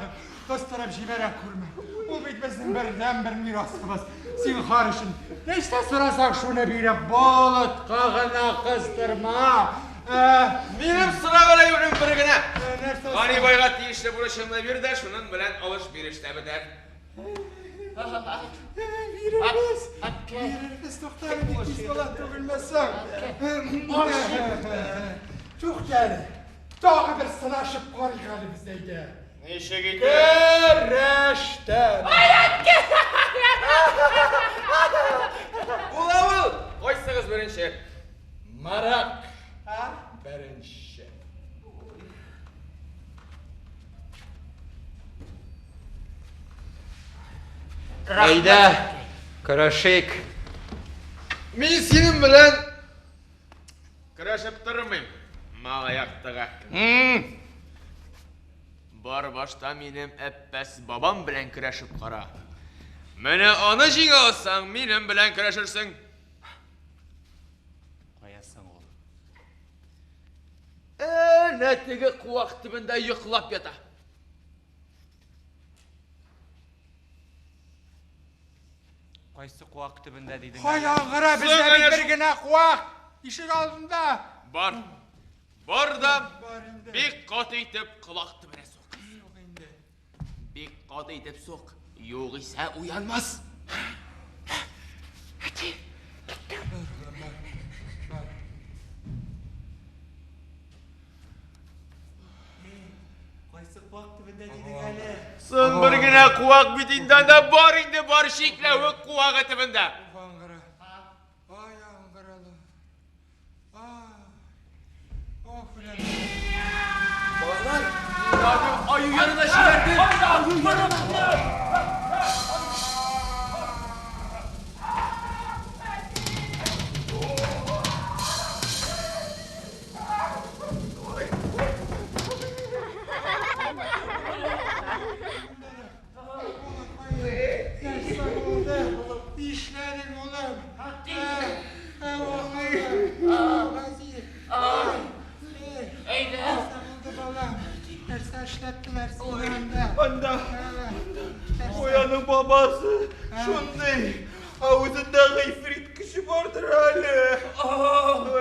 кыстырып җибәрә күрмә. Ул бит безнең бердәнбер мирасыбыз. Зинһар өчен, нәрсә сорасаң шуны биреп, болытка гына кыстырма. Ә, Минем сораган әйберем бер генә. нәрсә Гани байга тиешле бурычыңны бир дә, шуның белән алыш-биреш тә бетәр. Бирербез. Бирербез, туктале, бик тиз була түгелмәсәң. Туктале. Тагы бер сынашып карыйк әле без әйдә. Ничек итеп? Көрәштән. Була ул! Кайсыгыз беренче? Марак. Беренче. Әйдә, көрәшик. Мин синең белән көрәшеп тормыйм, малаяктыга. Бар башта минем әппәс бабам белән көрәшеп кара. Менә аны җиңә алсаң, минем белән көрәшерсең. Каясың ул? Әнә теге куак төбендә йоклап ята. Кайсы куак төбендә дидең? Кай аңгыра, бездә Соң бит әнә бер генә куак. Ишек алдында. Бар. Бар да Бар инде. бик каты итеп колак төбенә сук. Юк инде. Бик каты итеп сук. Югыйсә уянмас. Кайсы куак төбендә дидең әле? Соң бер генә куак бит инде анда бар инде бар чикләвек куагы төбендә. Уф, аңгыра. Ай, аңгыралы. Ай. Ох, үләм. Балалар, мин аны аю янына җибәрдем. Аю янына. Нәрсә булды? Нишләдең, улым? Ә, улым. Газиз. Әйдә. Нәрсә булды, балам? Нәрсә эшләттеләр сине анда? Анда Ә, нәрсә? Куянның бабасы шундый. Авызында гыйфрит көче бардыр әле. Ама.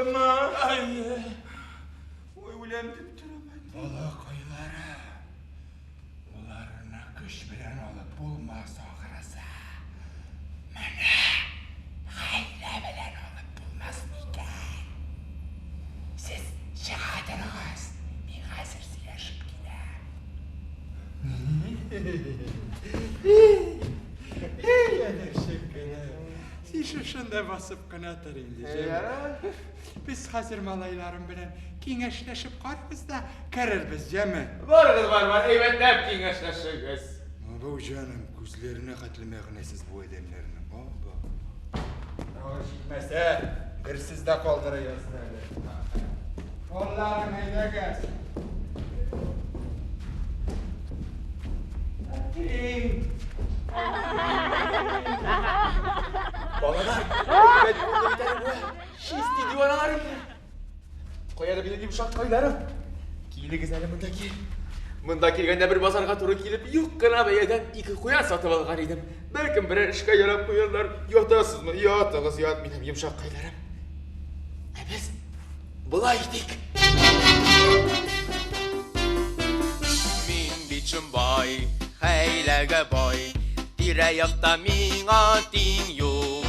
Ой, үләм дип торам. Балакайлары. Уларны көч белән алып булмас ахрысы. Менә хәйлә белән алып булмас микән? Сез чыга торыгыз. Мин хәзер сөйләшеп киләм. Эй, әнәшек кенә. Син шушында басып кына тор инде, җәме. Без хәзер малайларым белән киңәшләшеп карарбыз да керербез, җәме. Барыгыз бар, бар, әйбәтләп киңәшләшегез. Бу җаным, күзләренә хәтле мәгънәсез бу адәмнәрнең. Баба. Тагы җитмәсә, берсез дә калдыра язды әле. Аллаһым әйдәгез. Балалар, әйбәт булды бит әле бу. Чистый диваналарым. Кая да минем йомшак кайларым. Килегез әле монда кил. Монда килгәндә бер базарга туры килеп, юк кына бәядән ике куян сатып алган идем. Бәлкем берәр эшкә ярап куярлар. Ятасызмы? Ятыгыз, ят минем йомшак кайларым. Ә без болай итик. Мин бит Шомбай, хәйләгә бай, тирә-якта миңа тиң юк.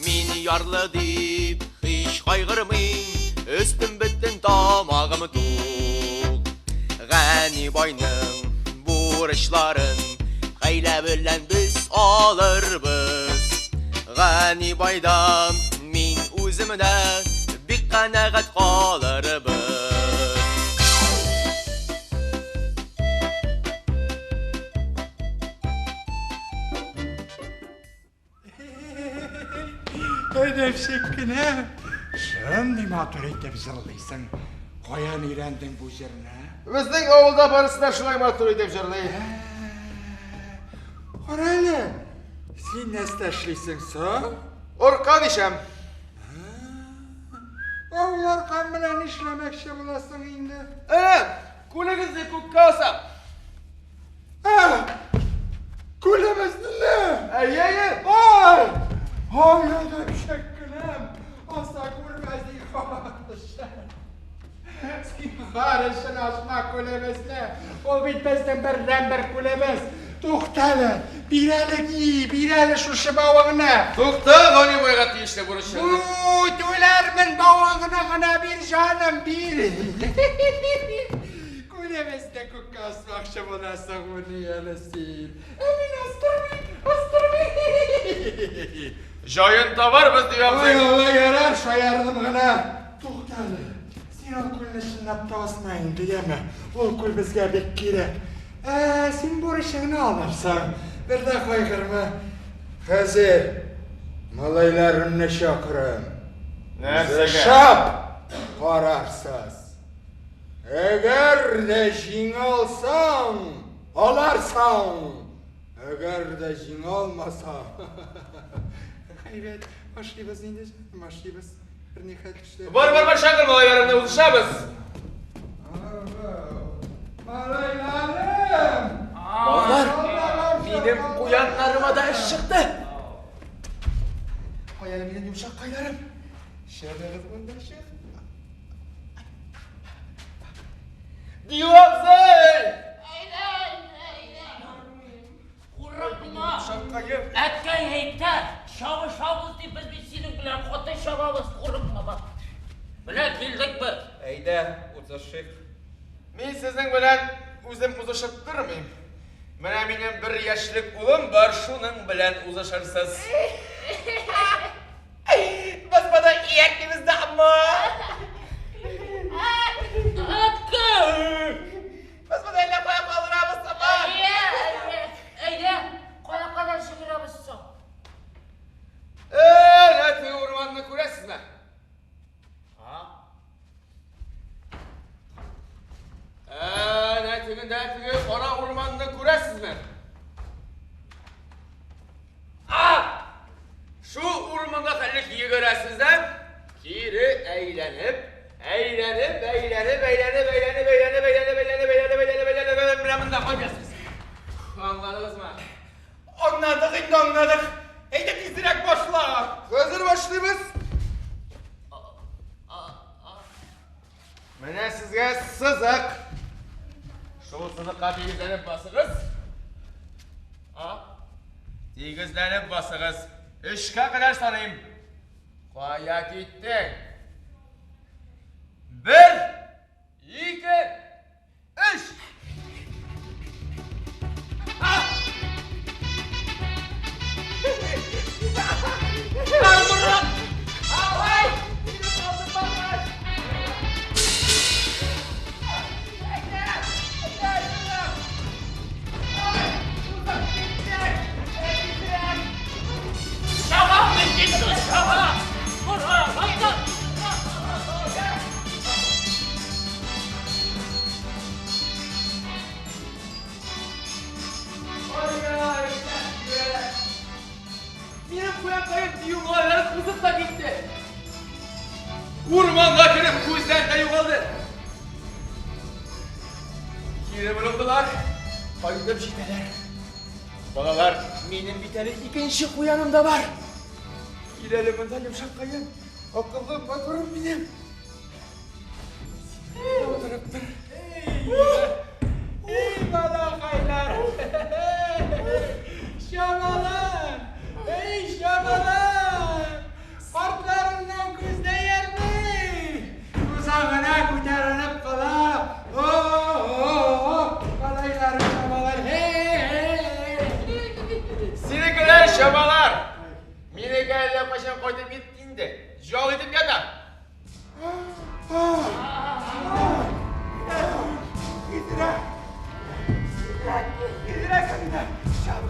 Мин ярлы дип һич кайгырмыйм, өстем бөтен тамагым тук. Гани байның бурычларын хәйлә белән без алырбыз. Гани байдан мин үзем дә бик канәгать калырбыз. Әдәпчек кенә. Шундый матур итеп җырлыйсың. Каян өйрәндең бу җырны? Безнең авылда барысы да шулай матур итеп җырлый. Кара әле, син нәрсә эшлисең соң? Аркан ишәм. Ул аркан белән нишләмәкче буласың инде? Ә, күлегезне күккә асам. Ә, күлебезне! Әйе, әйе. Ай! Ай, әдәпчек кенәм! Аса күрмә, зинһар өчен. Зинһар өчен асма күлебезне. Ул бит безнең бердәнбер күлебез. Туктале, бир әле ки, бир әле шушы бавыңны. Тукта, Гани байга тиешле бурычыңны. Бу, түләрмен бавыңны гына бир, җаным, бир. Күлебезне күккә асмакчы буласың мени әле син? Ә мин астырмыйм, астырмыйм. Җаен табарбыз, дип Ой, абзый. Алла, ярар, шаярдым гына. Туктале, син ул күлне чынлап та асма инде, яме. Ул күл безгә бик кирәк. Ә, син бурычыңны алырсың. Бер дә кайгырма. Хәзер малайларымны чакырам. Нәрсәгә? Шап карарсыз. Әгәр дә җиңә алсаң, аларсың. Әгәр дә җиңә алмасаң. Әйбәт, башлыйбыз инде, җаным, башлыйбыз. Бернихәл эшләр. Бар, бар, бар, чакыр малайларыңны, узышабыз. Малайларым! Балалар, минем куяннарыма да эш чыкты. Кая әле минем йомшаккайларым? Чыгыгыз монда, чык. Дию абзый! Әйлән, әйлән. Курыкма. Йомшаккаем. Әткәй әйтә, чабышабыз дип без бит синең белән каты чабабыз, курыкма бak. Менә килдек без. Әйдә, узышыйк. Мин сезнең белән үзем узышып тормыйм. Менә минем бер яшьлек улым бар, шуның белән узышырсыз. Без моны ияртмибез дә, амма. Әткәй! Без моны әллә кая калдырабыз, амма. Әйдә, әйдә, әйдә, кая кадәр чыгарабыз соң? Әнә теге урманны күрәсезме? Әнә тегендә теге кара урманны күрәсезме? А! Шул урманга хәтле йөгерәсез дә, кире әйләнеп, әйләнеп, әйләнеп, әйләнеп, әйләнеп, әйләнеп, әйләнеп, әйләнеп, әйләнеп, әйләнеп, әйләнеп, әйләнеп, менә монда кайтасыз. Аңладыгызмы? Аңладык инде, аңладык. Әйдә тизрәк башла. Хәзер башлыйбыз. Менә сезгә сызык. Шул сызыкка тигезләнеп басыгыз. А? Тигезләнеп басыгыз. Өчкә кадәр саныйм. Кая киттең? Бер, ике, өч. Чабам мин дим, чабам! Ура, кайда? Минем куянкаем дию малайлары узып та китте. Урманга кереп күздән дә югалды. Кире борылдылар, кайтып җитәләр. Балалар, минем бит әле икенче куяным да бар. Кил әле монда, йомшаккаем. Акыллым, матурым минем. Син утырып тор. Ey балакайлар! Чабалар! Ey чабалар! Артларыннан күз дә ярмый! Узагына күтәрелеп кала. О-о-о! Малайларым чабалар. Хей-хей! Синекеләр чабалар. Минеке әллә кайчан кайтып китте инде. Ял итеп ята. Тизрәк! Тизрәк! Тизрәк, Сабина! Чап!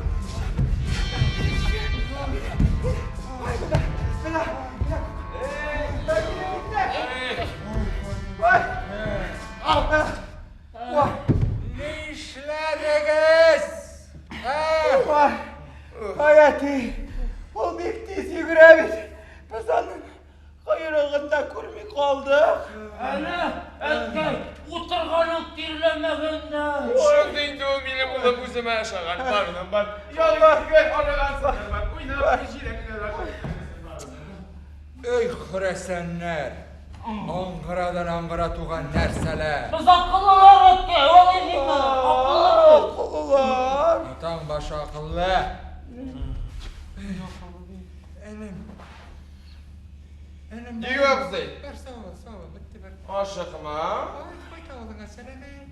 Чап! Ай, монда! Менә Нишләдегез? Ай, әти, ул бик тиз йөгерә бит. Без аның койрыгын да күрми калдык. Әнә, әткәй, утырган ук тирләмәгән дә. Ой, инде ул минем улым үземә ошаган. Бар, улым, бар. Ялла, гел арыгансың. Бар, уйнап, җиләкне Эй, хөрәсәннәр! Аңгырадан аңгыра туган нәрсәләр! Без акыллылар, әткәй, алай димә, акыллылар. Акыллылар. Атаң башы акыллы. Энем. Энем. Дию абзый. Бар, сау бул, сау бул, бетте бар. Ашыкма. Кайт, кайт авылыңа, сәләмәт.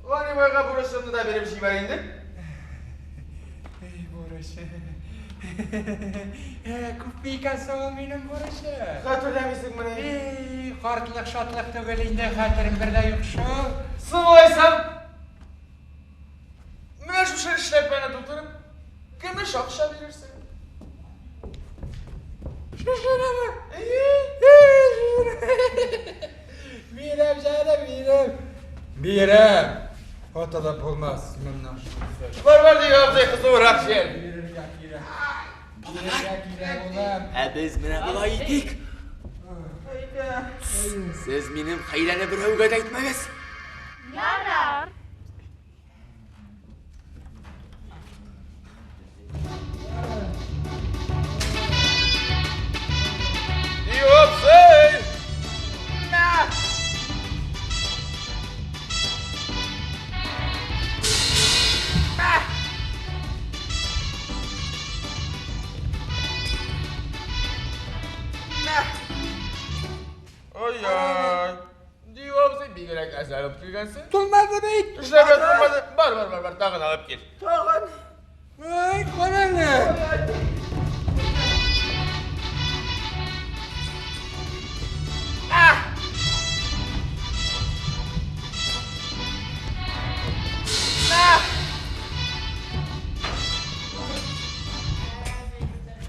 Ланибайга бурычымны да биреп җибәр инде. Эй, бурычы. Күпме икән соң ул минем бурычым? Хәтерләмисеңмени? Эй, картлык шатлык түгел инде, хәтерем бер дә юк шул. Соң алайсам, менә шушы эшләпәне тутырып, көмеш акча бирерсең. Шушынымы? Әйе. Бирәм, җаным, бирәм. Бирәм. Котылып булмас моннан. Бар, бар, Дию абзый, кызуырак җил. Бирергә кирәк. Бирергә кирәк, улым. Ә без менә болай итик. Сез минем хәйләне берәүгә дә әйтмәгез. Ярар. Дию абзый! Ай-ай. Дию абзый, бигрәк әз алып килгәнсең. Тулмады бит. Эшләпә тулмады. Бар, бар, бар, бар, тагын алып кил. Тагын. Ай, кара әле.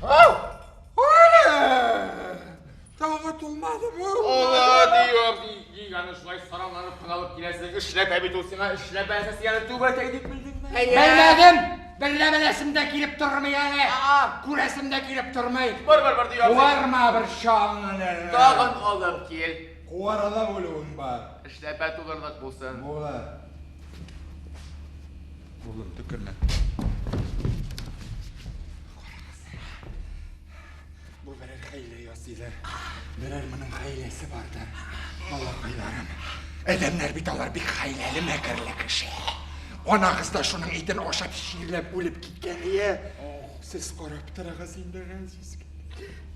Ау! Кара! Тагы тулмады бу. Ола, Дию абзый, ник аны шулай саранланып кына алып киләсең? Эшләпә бит ул сиңа, эшләпә әсәсе аны түбәтәй дип белдеңме? Белмәдем. Белә беләсем дә килеп тормый әле. Күрәсем дә килеп тормый. Бар, бар, бар, Дию абзый. Куарма бер чалны. Тагын алып кил. Куарала үлүең бар. Эшләпә тулырлык булсын. Була. Улым, төкермә. Бу берәр хәйлә ясыйдыр. Берәр моның хәйләсе бардыр. Балакайларым. Адәмнәр бит алар бик хәйләле, мәкерле кеше. Анагыз да шуның итен ашап чирләп үлеп киткән ие. Сез карап торыгыз инде, газиз.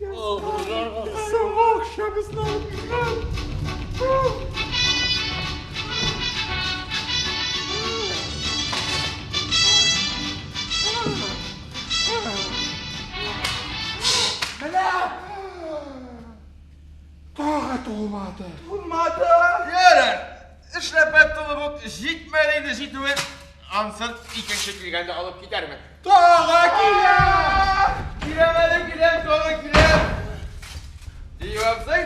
Соңгы акчабызны алып киткән. Менә! Тагы тулмады. Тулмады. Ярар. Эшләпә тулып ук җитмәде инде җитүен. Ансын икенче килгәндә алып китәрмен. Тагы килә! Киләм әле, киләм, тагы киләм. Дию абзый,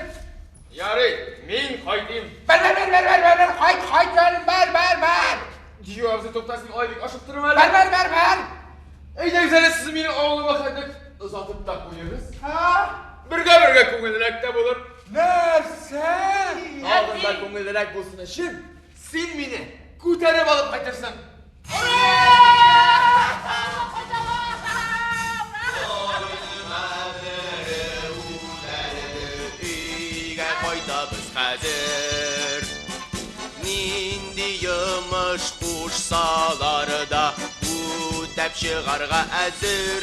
ярый, мин кайтыйм. Бар, бар, бар, бар, бар, бар, кайт, кайт, бар, бар, бар, бар. Дию абзый, тукта, син алай бик ашыктырма әле. Бар, бар, бар, бар. Әйдәгез әле, сез мине авылыма хәтле озатып та куегыз. Ха? Бергә-бергә күңеллерәк тә булыр. Нәрсә? Тагын да күңеллерәк булсын өчен, син мине күтәреп алып кайтырсың. Өйгә кайтабыз хәзер. Нинди йомыш кушсалар да үтәп чыгарга әзер.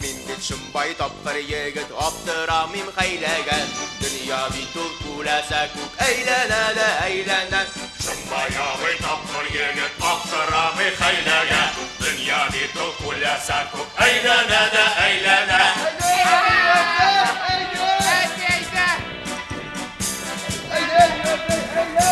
Мин бит Шомбай тапкыр егет, аптырамыйм хәйләгә. Дөнья бит ул күләсә күк әйләнә дә әйләнә. Шомбай абый тапкыр егет, аптырамый хәйләгә. Дөнья бит ул күләсә күк әйләнә дә әйләнә. Әйдә, әйдә. Әйдә, әйдә, әйдә.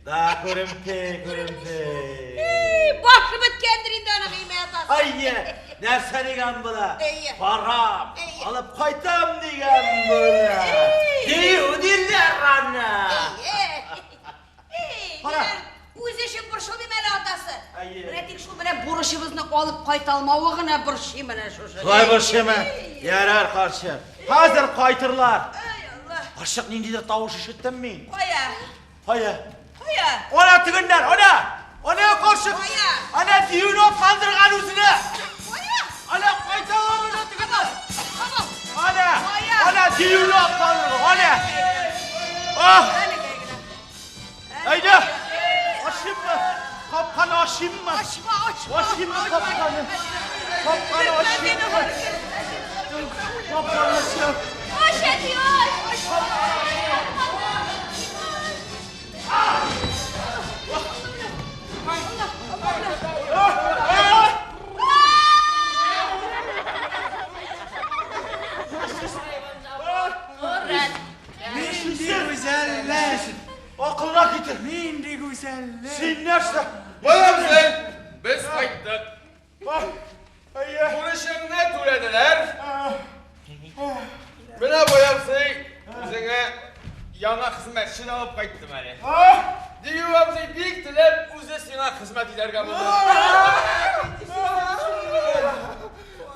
Да, күремте, күремте. Эй, башы беткәндер инде аның имә атасы. Әйе, нәрсә дигән була? Әйе. Барам, Әйе. алып кайтам дигән була. Дию диләр аны. Әйе. Кара. Үз өчен борчылмыйм әле атасы. Әйе. Менә тик шул менә бурычыбызны алып кайта алмавы гына борчый менә шушы. Шулай борчыймы? Ярар, карчык. Хәзер кайтырлар. Ай, Алла. Карчык, ниндидер тавыш ишеттем мин. Кая? Кая? Кая? Ана тегеннәр, ана! Ана карчык! Кая? Ана диюне атландырган үзенә! Кая? Ана кайталар ана тегеннәр! Кабыл. Ана! Кая? Ана диюне атландырган, ана! Ах! Әлегә генә. Әйдә! Ашыйммы? Капканы ашыйммы? Ачма, ачма. Ашыйммы капканы? Капканы ашыйммы? Капканы ашыйм. Ач, әти, ач! Нинди гүзәлләр! Акылына китер. Нинди гүзәлләр! Син нәрсә? Бай абзый, без кайттык. Ах, Әйе. Бурычыңны түләделәр. Менә бай абзый, үзеңә яңа хезмәтче дә алып кайттым әле. Ах! Дию абзый бик теләп үзе сиңа хезмәт итәргә булды.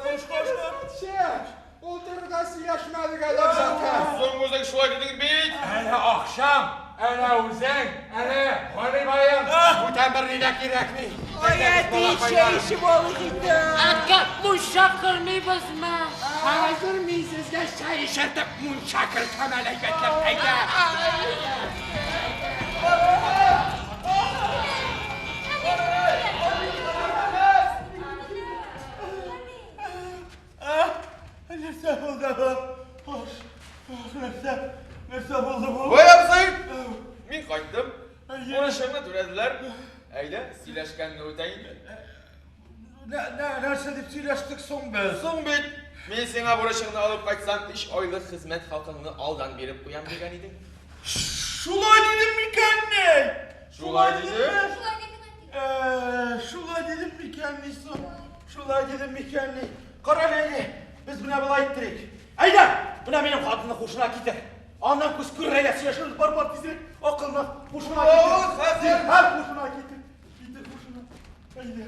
Кош, кош, кош. Утырда сөйләшмәдек әле затән. Соң үзең шулай дидең бит. Әле акчам, әле үзең, әле Галибаем. Бүтән берни дә кирәкми. Ай, әти, чәй эчеп алыйк инде. Әткә, мунча кермибезме? Хәзер мин сезгә чәй эчертеп мунча кертәм әле әйбәтләп. Әйдә. Ah, Нәрсә булды бу? Кош, кош, нәрсә? Нәрсә булды бу? Бай абзый, мин кайттым. Бурычыңны түләделәр. Әйдә, сөйләшкәнне үтә инде. Нәрсә дип сөйләштек соң без? Соң бит, мин сиңа бурычыңны алып кайтсам, 3 айлык хезмәт хакыңны алдан биреп куям дигән идең. Шулай дидем микән ни? Шулай дидем. Шулай дидең, әти. Шулай дидем микән ни соң? Шулай дидем микән ни? Кара әле, без менә болай иттерик. Әйдә, менә минем хатынны һушына китер. Аннан күз күрер әйдә, сөйләшербез. Бар, бар, тизрәк акылны һушына китер. хәзер. Зинһар һушына китер. Китер һушына. Әйдә.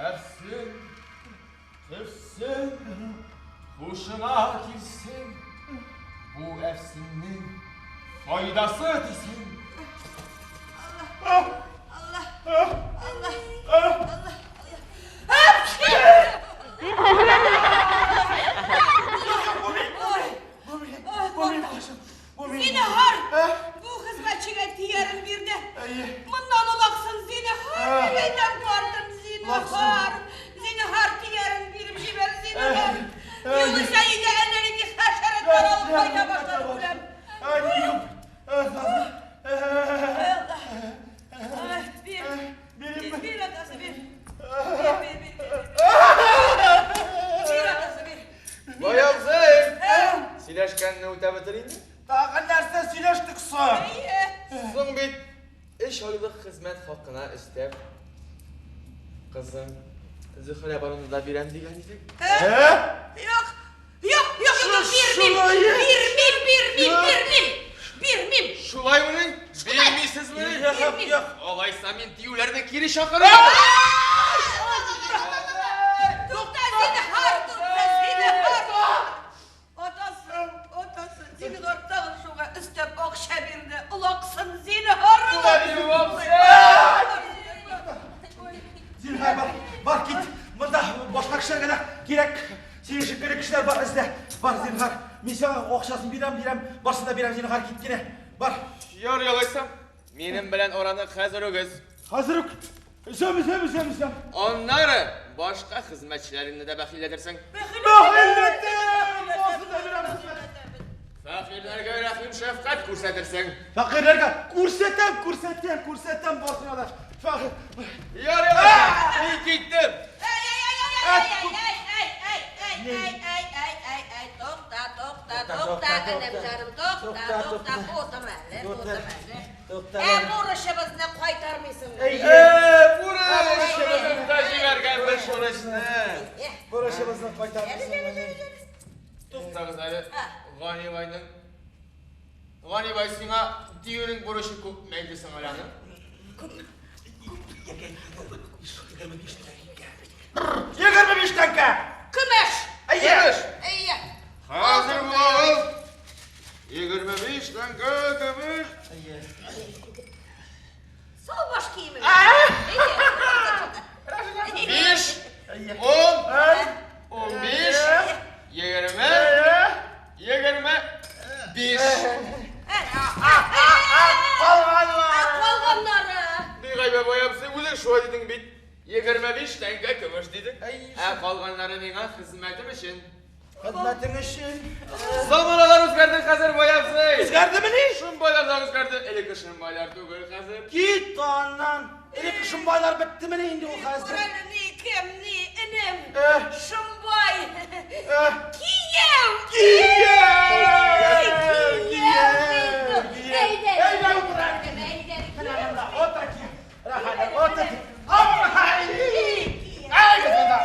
Әфсен, төфсен, һушына килсен. Бу әфсеннең файдасы тисен. Allah. Allah. Allah. Зинһар, бу хезмәтчегә тиярен бирде. Моннан олаксын, зинһар, дип әйтәм, картым, зинһар. Зинһар тиярен биреп җибәр, зинһар. Югыйсә өйгә әллә нинди хәшәрәтләр алып кайта башлар үләм. Ай, юк. Ай, бир. Бирим. Бир, атасы, бир. Бир, бир, бир. Бир, атасы, бир. Бай абзый, сөйләшкәнне үтәп бетер инде. Тагын нәрсә сөйләштек соң? Әйе. Соң бит 3 айлык хезмәт хакына өстәп кызым Зөһрә баруны да бирәм дигән идең. Юк, юк, юк, юк, бирмим, бирмим, бирмим, бирмим, бирмим. Шулаймыни? Бирмисезмени? Юк, юк. Алайса мин диюләрне кире чакырам. Тукта, зинһар, тукта, зинһар. Атасы, атасы, зинһар тагын шуңа өстәп акча бирде. Олаксын, зинһар. Зинһар, бар, бар кит. Монда башка кешеләргә дә кирәк. Синең шикелле кешеләр бар эзлә. Бар, зинһар. Мин сиңа акчасын бирәм, бирәм. Барсын да бирәм, зинһар, кит кенә. Бар. Ярый алайса. Минем белән араны хәзер үк өз. Хәзер үк. Өзәм, өзәм, өзәм, өзәм. Аннары башка хезмәтчеләреңне дә бәхилләтерсең. Бәхилләтем! Барсын да бирәм хезмәт. Фәкыйрьләргә рәхим шәфкать күрсәтерсең. Фәкыйрьләргә күрсәтәм, күрсәтәм, күрсәтәм барсына да. Фәкыйрь. Ярый алайса. Мин киттем. Ай, ай, ай, ай, ай, ай, ай, ай, ай, ай, ай, ай, ай, ай, тукта, тукта, Тукта, энем җаным, тукта, тукта, утыр әле, утыр әле. Тукта. Ә бурычыбызны кайтармыйсыңмы? Әйе. Бурычыбызны да җибәргәнбез бурычны. Бурычыбызны кайтармыйсыңмы? Туктагыз әле, Ганибайның. Ганибай, сиңа диюнең бурычы күпме иде соң әле аның? 25 тәңкә! Көмеш! Әйе! Көмеш! Әйе. Хәзер була ул. 25 тәңкә көмеш. Әйе. Сал баш киемен. 5, Әйе. 10, Әй. 15, 20, 25. Калганнар! Калганнары. Ни гаебе бай абзый, үзең шулай дидең бит. 25 тәңкә көмеш дидең. Әй. Ә калганнары миңа хезмәтем өчен. Хезмәтең өчен. Заманалар үзгәрде хәзер, бай абзый. Үзгәрдемени? Шымбайлар да үзгәрде. Элекке шымбайлар түгел хәзер. Кит аннан. Элекке шымбайлар беттемени инде ул хәзер? Күрәле ни, кем ни, энем. Э. Шымбай. Э. Кияү. Кияү! Кияү. Кияү! Әйдә. Әйдә, утыр әле. Әйдә. Менә монда, утыр ки. Рәхәтлән, утыр. Апа! Әй, монда.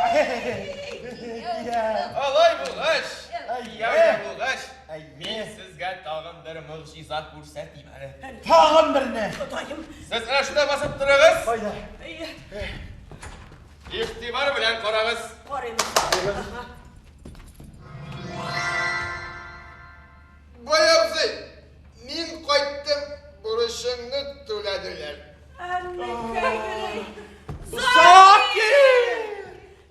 Кияү. Алай булгач, Әйе. кияү булгач, Әйе. мин сезгә тагын бер могҗиза күрсәтим әле. Тагын берне. Ходаем. Сез әнә шунда басып торыгыз. Кайда? Әйе. Игътибар белән карагыз. Карыйм. Бай абзый, мин кайттым, бурычыңны түләделәр. Әнекәй. Закир!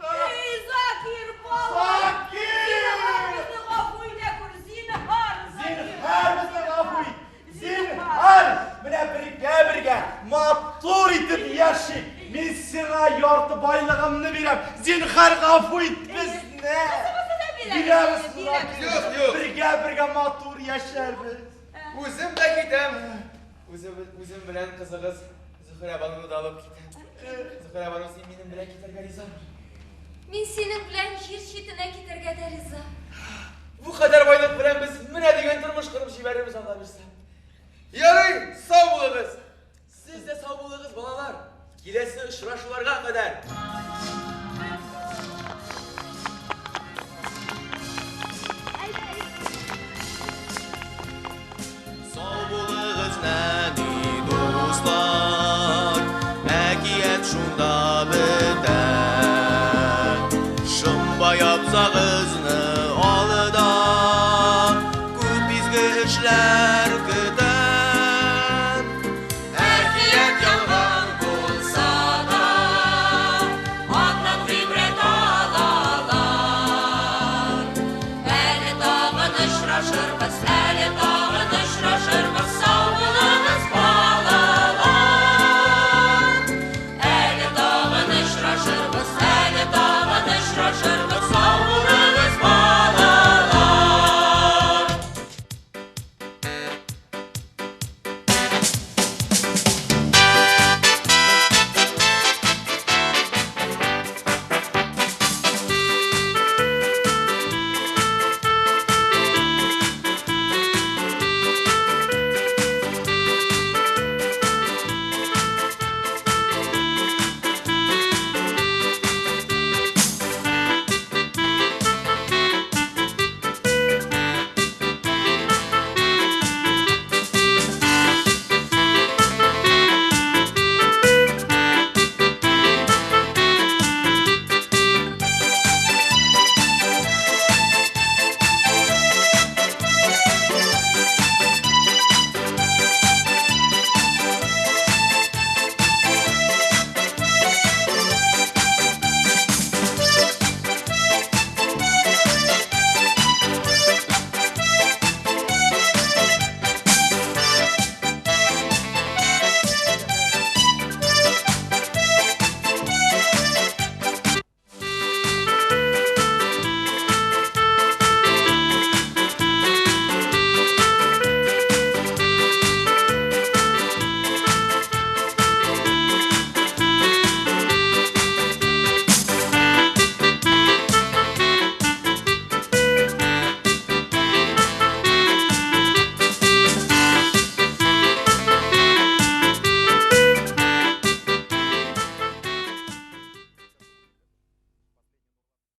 Эй, Закир, бала. Закир! Зинһар безне гафу итә күр, зинһар, Закир. Зинһар безне гафу ит. Зинһар! Менә бергә-бергә матур итеп яшик. Мин сиңа ярты байлыгымны бирәм. Зинһар гафу ит безне. Кызыбызны да бирәбез. Бирәбез, Бирәбез. Юк, юк. Бергә-бергә матур яшәрбез. Үзем дә китәм. Үзем, үзем белән кызыгыз Зөһрә бануны да алып китәм. Зөһрә бану, син минем белән китәргә ризамы? Мин синең белән җир читенә китәргә дә риза.